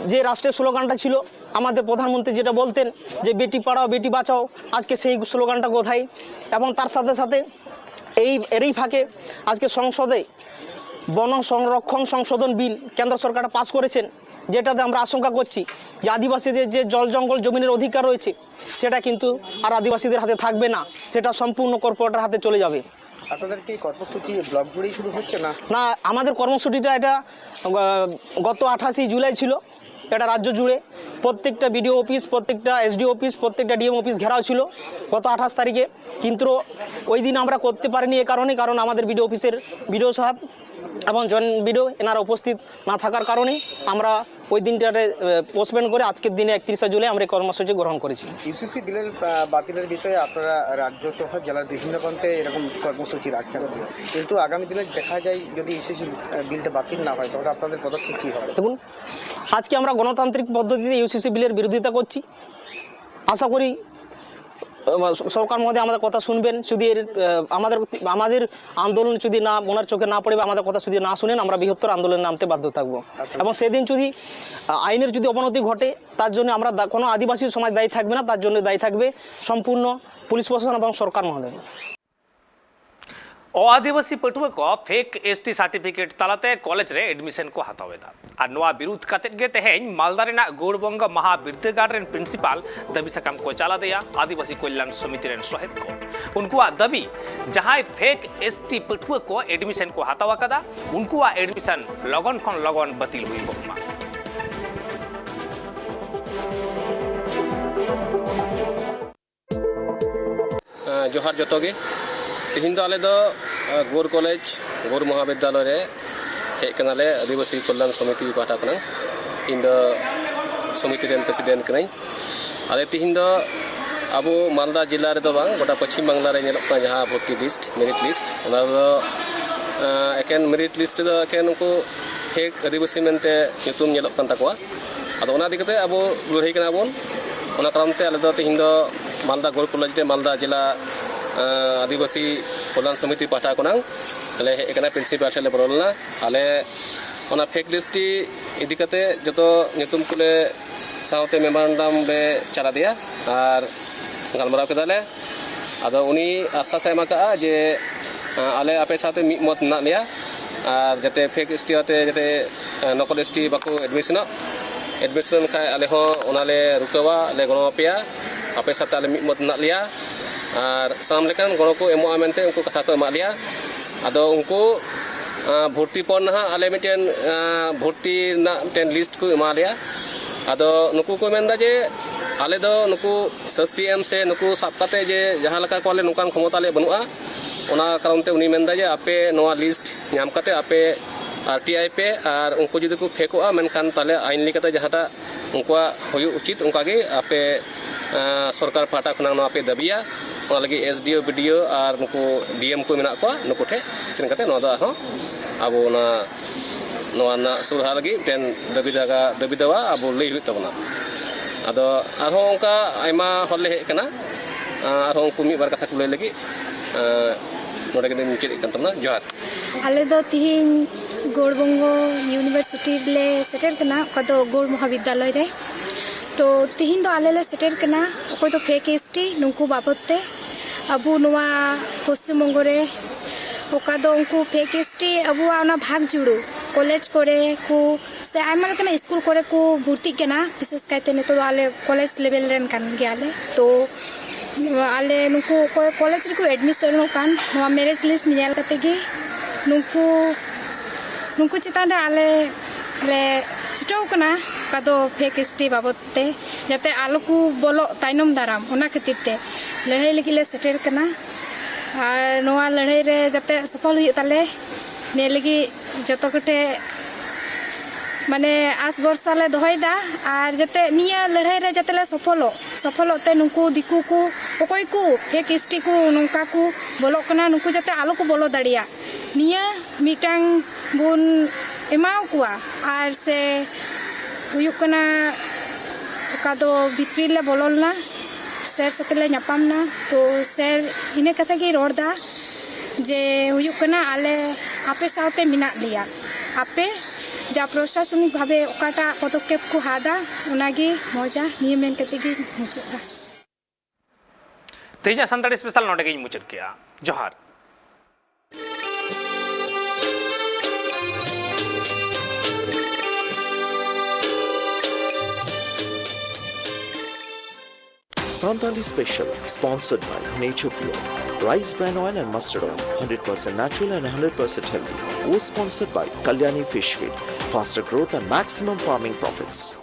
যে রাষ্ট্রের স্লোগানটা ছিল, আমাদের প্রধানমন্ত্রী যেটা বলতেন যে "বেটি পড়াও, বেটি বাঁচাও", আজকে সেই স্লোগানটা কোথায়? এবং তার সাথে সাথে এই এরই ফাঁকে আজকে সংসদে বন সংরক্ষণ সংশোধন বিল কেন্দ্র সরকার পাস করেছেন, যেটাতে আমরা আশঙ্কা করছি যে আদিবাসীদের যে জল জঙ্গল জমিনের অধিকার রয়েছে, সেটা কিন্তু আর আদিবাসীদের হাতে থাকবে না, সেটা সম্পূর্ণ কর্পোরেটর হাতে চলে যাবে। আপনাদের কি কর্মসূচি ব্লক জুড়েই শুরু হচ্ছে না? না, আমাদের কর্মসূচিটা এটা আহ, গত আঠাশে জুলাই ছিল। এটা রাজ্য জুড়ে প্রত্যেকটা বিডিও অফিস, প্রত্যেকটা এসডিও অফিস, প্রত্যেকটা ডিএম অফিস ঘেরাও ছিল গত আঠাশ তারিখে। কিন্তু ওই দিন আমরা করতে পারিনি এ কারণে, কারণ আমাদের বিডিও অফিসের বিডিও সাহেব এবং জয়েন্ট বিডিও এনারা উপস্থিত না থাকার কারণে আমরা ওই দিনটাতে পোস্টপোন করে আজকের দিনে একত্রিশে জুলাই আমরা এই কর্মসূচি গ্রহণ করেছি। ইউসিসি বিলের আহ, বাতিলের বিষয়ে আপনারা রাজ্য সহ জেলার বিভিন্ন প্রান্তে এরকম কর্মসূচি রাখছেন, কিন্তু আগামী দিনে দেখা যায় যদি ইউসিসি বিলটা বাতিল না হয়, তাহলে আপনাদের পদক্ষেপ কী হবে? দেখুন, আজকে আমরা গণতান্ত্রিক পদ্ধতিতে ইউসিসি বিলের বিরোধিতা করছি। আশা করি আহ, সরকার মহোদয় আমাদের কথা শুনবেন। যদি এর আহ, আমাদের আমাদের আন্দোলন যদি না, ওনার চোখে না পড়ে বা আমাদের কথা যদি না শুনেন, আমরা বৃহত্তর আন্দোলনে নামতে বাধ্য থাকব। এবং সেদিন যদি আহ, আইনের যদি অবনতি ঘটে, তার জন্য আমরা দা- কোনো আদিবাসী সমাজ দায়ী থাকবে না, তার জন্য দায়ী থাকবে সম্পূর্ণ পুলিশ প্রশাসন এবং সরকার মহোদয়। ᱚ ᱟᱹᱫᱤᱵᱟᱹᱥᱤ ᱯᱟᱹᱴᱷᱩᱣᱟᱹ ᱠᱚ ᱯᱷᱮᱠ ᱮᱥᱴᱤ ᱥᱟᱨᱴᱤᱯᱷᱤᱠᱮᱴ ᱛᱟᱞᱟᱛᱮ ᱠᱚᱞᱮᱡᱽ ᱨᱮ ᱮᱰᱢᱤᱥᱚᱱ ᱠᱚ ᱦᱟᱛᱟᱣ ᱮᱫᱟ᱾ ᱟᱨ ᱱᱚᱣᱟ ᱵᱤᱨᱩᱫᱷ ᱠᱟᱛᱮᱫ ᱜᱮ ᱛᱮᱦᱮᱧ ᱢᱟᱞᱫᱟ ᱨᱮᱱᱟᱜ ᱜᱳᱣᱲᱵᱚᱝᱜᱚ ᱢᱟᱦᱟ ᱵᱤᱨᱫᱟᱹᱜᱟᱲ ᱨᱮᱱ ᱯᱨᱤᱱᱥᱤᱯᱟᱞ ᱫᱟᱹᱵᱤ ᱥᱟᱠᱟᱢ ᱠᱚ ᱪᱟᱞ ᱟᱫᱮᱭᱟ ᱟᱹᱫᱤᱵᱟᱹᱥᱤ ᱠᱚᱞᱭᱟᱱ ᱥᱚᱢᱤᱛᱤ ᱨᱮᱱ ᱥᱚᱦᱮᱫ ᱠᱚ᱾ ᱩᱱᱠᱩᱣᱟᱜ ᱫᱟᱹᱵᱤ, ᱡᱟᱦᱟᱸᱭ ᱯᱷᱮᱠ ᱮᱥᱴᱤ ᱯᱟᱹᱴᱷᱩᱣᱟᱹ ᱠᱚ ᱮᱰᱢᱤᱥᱚᱱ ᱠᱚ ᱦᱟᱛᱟᱣ ᱟᱠᱟᱫᱟ, ᱩᱱᱠᱩᱣᱟᱜ ᱮᱰᱢᱤᱥᱚᱱ ᱞᱚᱜᱚᱱ ᱠᱷᱚᱱ ᱞᱚᱜᱚᱱ ᱵᱟᱹᱛᱤᱞ ᱦᱩᱭᱩᱜᱚᱜ ᱢᱟ᱾ ᱡᱚᱦᱟᱨ ᱡᱚᱛᱚ ᱜᱮ᱾ ᱛᱮᱦᱮᱧ ᱫᱚ ᱟᱞᱮ ᱫᱚ ᱜᱳᱨ ᱠᱚᱞᱮᱡᱽ, ᱜᱳᱨ ᱢᱚᱦᱟᱵᱤᱫᱽᱫᱟᱞᱚᱭ ᱨᱮ ᱦᱮᱡ ᱠᱟᱱᱟᱞᱮ ᱟᱹᱫᱤᱵᱟᱹᱥᱤ ᱠᱚᱞᱭᱟᱱ ᱥᱚᱢᱤᱛᱤ ᱯᱟᱦᱴᱟ ᱠᱷᱚᱱᱟᱜ᱾ ᱤᱧ ᱫᱚ ᱥᱚᱢᱤᱛᱤ ᱨᱮᱱ ᱯᱨᱮᱥᱤᱰᱮᱱᱴ ᱠᱟᱹᱱᱟᱹᱧ᱾ ᱟᱞᱮ ᱛᱮᱦᱮᱧ ᱫᱚ ᱟᱵᱚ ᱢᱟᱞᱫᱟ ᱡᱮᱞᱟ ᱨᱮᱫᱚ ᱵᱟᱝ, ᱜᱚᱴᱟ ᱯᱚᱪᱷᱤᱢ ᱵᱟᱝᱞᱟ ᱨᱮ ᱧᱮᱞᱚᱜ ᱠᱟᱱᱟ ᱡᱟᱦᱟᱸ ᱵᱷᱚᱨᱛᱤ ᱞᱤᱥᱴ, ᱢᱮᱨᱤᱴ ᱞᱤᱥᱴ, ᱚᱱᱟ ᱫᱚ ᱮᱠᱮᱱ ᱢᱮᱨᱤᱴ ᱞᱤᱥᱴ ᱨᱮᱫᱚ ᱮᱠᱮᱱ ᱩᱱᱠᱩ ᱯᱷᱮᱠ ᱟᱹᱫᱤᱵᱟᱹᱥᱤ ᱢᱮᱱᱛᱮ ᱧᱩᱛᱩᱢ ᱧᱮᱞᱚᱜ ᱠᱟᱱ ᱛᱟᱠᱚᱣᱟ᱾ ᱟᱫᱚ ᱚᱱᱟ ᱤᱫᱤ ᱠᱟᱛᱮ ᱟᱵᱚ ᱞᱟᱹᱲᱦᱟᱹᱭ ᱠᱟᱱᱟ ᱵᱚᱱ᱾ ᱚᱱᱟ ᱠᱟᱨᱚᱱ ᱛᱮ ᱟᱞᱮ ᱫᱚ ᱛᱮᱦᱮᱧ ᱫᱚ ᱢᱟᱞᱫᱟ ᱜᱳᱞ ᱠᱚᱞᱮᱡᱽ ᱨᱮ ᱢᱟᱞᱫᱟ ᱡᱮᱞᱟ, ᱮᱸ, ᱟᱹᱫᱤᱵᱟᱹᱥᱤ ᱠᱚᱞᱭᱟᱱ ᱥᱚᱢᱤᱛᱤ ᱯᱟᱦᱴᱟ ᱠᱷᱚᱱᱟᱝ ᱞᱮ ᱦᱮᱡ ᱟᱠᱟᱱᱟ, ᱯᱨᱤᱱᱥᱤᱯᱟᱞ ᱴᱷᱮᱱ ᱞᱮ ᱵᱚᱞᱚ ᱞᱮᱱᱟ᱾ ᱟᱞᱮ ᱚᱱᱟ ᱯᱷᱮᱠ ᱞᱤᱥᱴ ᱤᱫᱤ ᱠᱟᱛᱮ ᱡᱚᱛᱚ ᱧᱩᱛᱩᱢ ᱠᱚᱞᱮ ᱥᱟᱶᱛᱮ ᱢᱮᱢᱳᱨᱮᱱᱰᱟᱢ ᱞᱮ ᱪᱟᱞ ᱟᱫᱮᱭᱟ ᱟᱨ ᱜᱟᱞᱢᱟᱨᱟᱣ ᱠᱮᱫᱟᱞᱮ᱾ ᱟᱫᱚ ᱩᱱᱤ ᱟᱥᱥᱟᱥ ᱮ ᱮᱢ ᱟᱠᱟᱫᱼᱟ ᱡᱮ, ᱟᱸ, ᱟᱞᱮ ᱟᱯᱮ ᱥᱟᱶᱛᱮ ᱢᱤᱫ ᱢᱚᱛ ᱢᱮᱱᱟᱜ ᱞᱮᱭᱟ ᱟᱨ ᱡᱟᱛᱮ ᱯᱷᱮᱠ ᱮᱥ ᱴᱤ ᱟᱛᱮ ᱡᱟᱛᱮ, ᱟᱸ, ᱱᱚᱠᱚᱞ ᱮᱥ ᱴᱤ ᱵᱟᱠᱚ ᱮᱰᱢᱤᱥᱚᱱᱚᱜ, ᱮᱰᱢᱤᱥᱚᱱ ᱞᱮᱱᱠᱷᱟᱱ ᱟᱞᱮ ᱦᱚᱸ ᱚᱱᱟᱞᱮ ᱨᱩᱠᱟᱹᱣᱟ, ᱞᱮ ᱜᱚᱲᱚ ᱟᱯᱮᱭᱟ, ᱟᱯᱮ ᱥᱟᱶᱛᱮ ᱟᱞᱮ ᱢᱤᱫ ᱢᱚᱛ ᱢᱮᱱᱟᱜ ᱞᱮᱭᱟ ᱟᱨ ᱥᱟᱱᱟᱢ ᱞᱮᱠᱟᱱ ᱜᱚᱲᱚ ᱠᱚ ᱮᱢᱚᱜᱼᱟ ᱢᱮᱱᱛᱮ ᱩᱱᱠᱩ ᱠᱟᱛᱷᱟ ᱠᱚ ᱮᱢᱟᱫ ᱞᱮᱭᱟ᱾ ᱟᱫᱚ ᱩᱱᱠᱩ, ᱟᱸ, ᱵᱷᱚᱨᱛᱤ ᱯᱚᱨ ᱱᱟᱦᱟᱜ ᱟᱞᱮ ᱢᱤᱫᱴᱮᱱ, ᱟᱸ, ᱵᱷᱚᱨᱛᱤ ᱨᱮᱱᱟᱜ ᱢᱤᱫᱴᱮᱱ ᱞᱤᱥᱴ ᱠᱚ ᱮᱢᱟ ᱞᱮᱭᱟ᱾ ᱟᱫᱚ ᱱᱩᱠᱩ ᱠᱚ ᱢᱮᱱᱫᱟ ᱡᱮ ᱟᱞᱮ ᱫᱚ ᱱᱩᱠᱩ ᱥᱟᱹᱥᱛᱤ ᱮᱢ ᱥᱮ ᱱᱩᱠᱩ ᱥᱟᱵ ᱠᱟᱛᱮ ᱡᱮ ᱡᱟᱦᱟᱸ ᱞᱮᱠᱟ ᱠᱚᱣᱟᱞᱮ ᱱᱚᱝᱠᱟᱱ ᱠᱷᱚᱢᱚᱛᱟ ᱞᱮ ᱵᱟᱹᱱᱩᱜᱼᱟ᱾ ᱚᱱᱟ ᱠᱟᱨᱚᱱ ᱛᱮ ᱩᱱᱤ ᱢᱮᱱᱫᱟ ᱡᱮ ᱟᱯᱮ ᱱᱚᱣᱟ ᱞᱤᱥᱴ ᱧᱟᱢ ᱠᱟᱛᱮ ᱟᱯᱮ ᱟᱨ ᱴᱤ ᱟᱭ ᱯᱮ ᱟᱨ ᱩᱱᱠᱩ ᱡᱩᱫᱤ ᱠᱚ ᱯᱷᱮᱠᱚᱜᱼᱟ, ᱢᱮᱱᱠᱷᱟᱱ ᱛᱟᱦᱚᱞᱮ ᱟᱭᱤᱱ ᱞᱮᱠᱟᱛᱮ ᱡᱟᱦᱟᱸᱴᱟᱜ ᱩᱱᱠᱩᱣᱟᱜ ᱦᱩᱭᱩᱜ ᱩᱪᱤᱛ ᱚᱱᱠᱟᱜᱮ ᱟᱯᱮ, ᱟᱸ, ᱥᱚᱨᱠᱟᱨ ᱯᱟᱦᱴᱟ ᱠᱷᱚᱱᱟᱜ ᱱᱚᱣᱟ ᱯᱮ ᱫᱟᱹᱵᱤᱭᱟ᱾ ᱚᱱᱟ ᱞᱟᱹᱜᱤᱫ ᱮᱥ ᱰᱤ ᱳ, ᱵᱤ ᱰᱤ ᱳ ᱟᱨ ᱱᱩᱠᱩ ᱰᱤ ᱮᱢ ᱠᱚ ᱢᱮᱱᱟᱜ ᱠᱚᱣᱟ, ᱱᱩᱠᱩ ᱴᱷᱮᱱ ᱥᱮᱱ ᱠᱟᱛᱮ ᱱᱚᱣᱟ ᱫᱚ ᱟᱨᱦᱚᱸ ᱟᱵᱚ ᱚᱱᱟ, ᱱᱚᱣᱟ ᱨᱮᱱᱟᱜ ᱥᱩᱨᱦᱟ ᱞᱟᱹᱜᱤᱫ ᱢᱤᱫᱴᱮᱱ ᱫᱟᱹᱵᱤ ᱫᱟᱜᱟ-, ᱫᱟᱹᱵᱤ ᱫᱟᱣᱟ ᱟᱵᱚ ᱞᱟᱹᱭ ᱦᱩᱭᱩᱜ ᱛᱟᱵᱚᱱᱟ᱾ ᱟᱫᱚ ᱟᱨᱦᱚᱸ ᱚᱱᱠᱟ ᱟᱭᱢᱟ ᱦᱚᱲ ᱞᱮ ᱦᱮᱡ ᱟᱠᱟᱱᱟ, ᱟᱨᱦᱚᱸ ᱩᱱᱠᱩ ᱢᱤᱫ ᱵᱟᱨ ᱠᱟᱛᱷᱟ ᱠᱚ ᱞᱟᱹᱭ ᱞᱟᱹᱜᱤᱫ, ᱱᱚᱰᱮ ᱜᱮᱞᱤᱧ ᱢᱩᱪᱟᱹᱫ ᱮᱫ ᱠᱟᱱ ᱛᱟᱵᱚᱱᱟ᱾ ᱡᱚᱦᱟᱨ᱾ ᱟᱞᱮ ᱫᱚ ᱛᱤᱦᱤᱧ ᱜᱳᱣᱲᱵᱚᱝᱜᱚ ᱤᱭᱩᱱᱤᱵᱷᱟᱨᱥᱤᱴᱤ ᱨᱮᱞᱮ ᱥᱮᱴᱮᱨ ᱠᱟᱱᱟ, ᱚᱠᱟ ᱫᱚ ᱜᱳᱣᱲ ᱢᱚᱦᱟᱵᱤᱫᱽᱫᱟᱞᱚᱭ ᱨᱮ᱾ ᱛᱚ ᱛᱤᱦᱤᱧ ᱫᱚ ᱟᱞᱮ ᱞᱮ ᱥᱮᱴᱮᱨ ᱠᱟᱱᱟ ᱚᱠᱚᱭ ᱫᱚ ᱯᱷᱮᱠ ᱮᱥ ᱴᱤ, ᱱᱩᱠᱩ ᱵᱟᱵᱚᱫ ᱛᱮ᱾ ᱟᱵᱚ ᱱᱚᱣᱟ ᱯᱚᱥᱪᱤᱢ ᱵᱚᱝᱜᱚ ᱨᱮ ᱚᱠᱟ ᱫᱚ ᱩᱱᱠᱩ ᱯᱷᱮᱠ ᱮᱥ ᱴᱤ ᱟᱵᱚᱣᱟᱜ ᱚᱱᱟ ᱵᱷᱟᱜᱽ ᱡᱩᱲᱩ ᱠᱚᱞᱮᱡᱽ ᱠᱚᱨᱮ ᱠᱚ ᱥᱮ ᱟᱭᱢᱟ ᱞᱮᱠᱟᱱᱟᱜ ᱥᱠᱩᱞ ᱠᱚᱨᱮ ᱠᱚ ᱵᱷᱚᱨᱛᱤᱜ ᱠᱟᱱᱟ, ᱵᱤᱥᱮᱥ ᱠᱟᱭᱛᱮ ᱱᱤᱛᱚᱜ ᱫᱚ ᱟᱞᱮ ᱠᱚᱞᱮᱡᱽ ᱞᱮᱵᱮᱞ ᱨᱮᱱ ᱠᱟᱱ ᱜᱮᱭᱟᱞᱮ᱾ ᱛᱚ ᱟᱞᱮ ᱱᱩᱠᱩ ᱚᱠᱚᱭ ᱠᱚᱞᱮᱡᱽ ᱨᱮᱠᱚ ᱮᱰᱢᱤᱥᱚᱱᱚᱜ ᱠᱟᱱ, ᱱᱚᱣᱟ ᱢᱮᱨᱤᱴ ᱞᱤᱥᱴ ᱧᱮᱞ ᱠᱟᱛᱮ ᱜᱮ ᱱᱩᱠᱩ, ᱱᱩᱠᱩ ᱪᱮᱛᱟᱱ ᱨᱮ ᱟᱞᱮ ᱞᱮ ᱪᱷᱩᱴᱟᱹᱣ ᱠᱟᱱᱟ, ᱚᱠᱟ ᱫᱚ ᱯᱷᱮᱠ ᱮᱥ ᱴᱤ ᱵᱟᱵᱚᱫ ᱛᱮ, ᱡᱟᱛᱮ ᱟᱞᱚ ᱠᱚ ᱵᱚᱞᱚᱜ ᱛᱟᱭᱱᱚᱢ ᱫᱟᱨᱟᱢ, ᱚᱱᱟ ᱠᱷᱟᱹᱛᱤᱨ ᱛᱮ ᱞᱟᱹᱲᱦᱟᱹᱭ ᱞᱟᱹᱜᱤᱫ ᱞᱮ ᱥᱮᱴᱮᱨ ᱠᱟᱱᱟ᱾ ᱟᱨ ᱱᱚᱣᱟ ᱞᱟᱹᱲᱦᱟᱹᱭ ᱨᱮ ᱡᱟᱛᱮ ᱥᱚᱯᱷᱚᱞ ᱦᱩᱭᱩᱜ ᱛᱟᱞᱮ, ᱱᱤᱭᱟᱹ ᱞᱟᱹᱜᱤᱫ ᱡᱚᱛᱚ ᱠᱚᱴᱷᱮᱱ ᱢᱟᱱᱮ ᱟᱥ ᱵᱷᱚᱨᱥᱟ ᱞᱮ ᱫᱚᱦᱚᱭᱮᱫᱟ᱾ ᱟᱨ ᱡᱟᱛᱮ ᱱᱤᱭᱟᱹ ᱞᱟᱹᱲᱦᱟᱹᱭ ᱨᱮ ᱡᱟᱛᱮ ᱞᱮ ᱥᱚᱯᱷᱚᱞᱚᱜ, ᱥᱚᱯᱷᱚᱞᱚᱜ ᱛᱮ ᱱᱩᱠᱩ ᱫᱤᱠᱩ ᱠᱚ ᱚᱠᱚᱭ ᱠᱚ ᱯᱷᱮᱠ ᱮᱥ ᱴᱤ ᱠᱚ ᱱᱚᱝᱠᱟ ᱠᱚ ᱵᱚᱞᱚᱜ ᱠᱟᱱᱟ, ᱱᱩᱠᱩ ᱡᱟᱛᱮ ᱟᱞᱚ ᱠᱚ ᱵᱚᱞᱚ ᱫᱟᱲᱮᱭᱟᱜ, ᱱᱤᱭᱟᱹ ᱢᱤᱫᱴᱟᱝ ᱵᱚᱱ ᱮᱢᱟᱣ ᱠᱚᱣᱟ᱾ ᱟᱨ ᱥᱮ ᱦᱩᱭᱩᱜ ᱠᱟᱱᱟ, ᱚᱠᱟ ᱫᱚ ᱵᱷᱤᱛᱨᱤ ᱞᱮ ᱵᱚᱞᱚ ᱞᱮᱱᱟ, ᱥᱮᱨ ᱥᱟᱛᱮ ᱞᱮ ᱧᱟᱯᱟᱢ ᱱᱟ᱾ ᱛᱚ ᱥᱮᱨ ᱤᱱᱟᱹ ᱠᱟᱛᱷᱟ ᱜᱮᱭ ᱨᱚᱲ ᱫᱟ ᱡᱮ ᱦᱩᱭᱩᱜ ᱠᱟᱱᱟ, ᱟᱞᱮ ᱟᱯᱮ ᱥᱟᱶᱛᱮ ᱢᱮᱱᱟᱜ ᱞᱮᱭᱟ, ᱟᱯᱮ ᱡᱟ ᱯᱨᱚᱥᱟᱥᱚᱱᱤᱠ ᱵᱷᱟᱵᱮ ᱚᱠᱟᱴᱟᱜ ᱯᱚᱫᱚᱠᱷᱮᱯ ᱠᱚ ᱦᱟᱛᱟ, ᱚᱱᱟᱜᱮ ᱢᱚᱡᱟ᱾ ᱱᱤᱭᱟᱹ ᱢᱮᱱ ᱠᱟᱛᱮ ᱜᱤᱧ ᱢᱩᱪᱟᱹᱫ ᱫᱟ᱾ ᱛᱮᱦᱮᱧᱟᱜ ᱥᱟᱱᱛᱟᱲᱤ ᱥᱯᱮᱥᱟᱞ ᱱᱚᱰᱮ ᱜᱤᱧ ᱢᱩᱪᱟᱹᱫ ᱠᱮᱜᱼᱟ᱾ ᱡᱚᱦᱟᱨ᱾ Santali Special, sponsored by Nature Pure, Rice Bran Oil and Mustard Oil, hundred percent natural and hundred percent healthy. Co-sponsored by Kalyani Fish Feed, faster growth and maximum farming profits.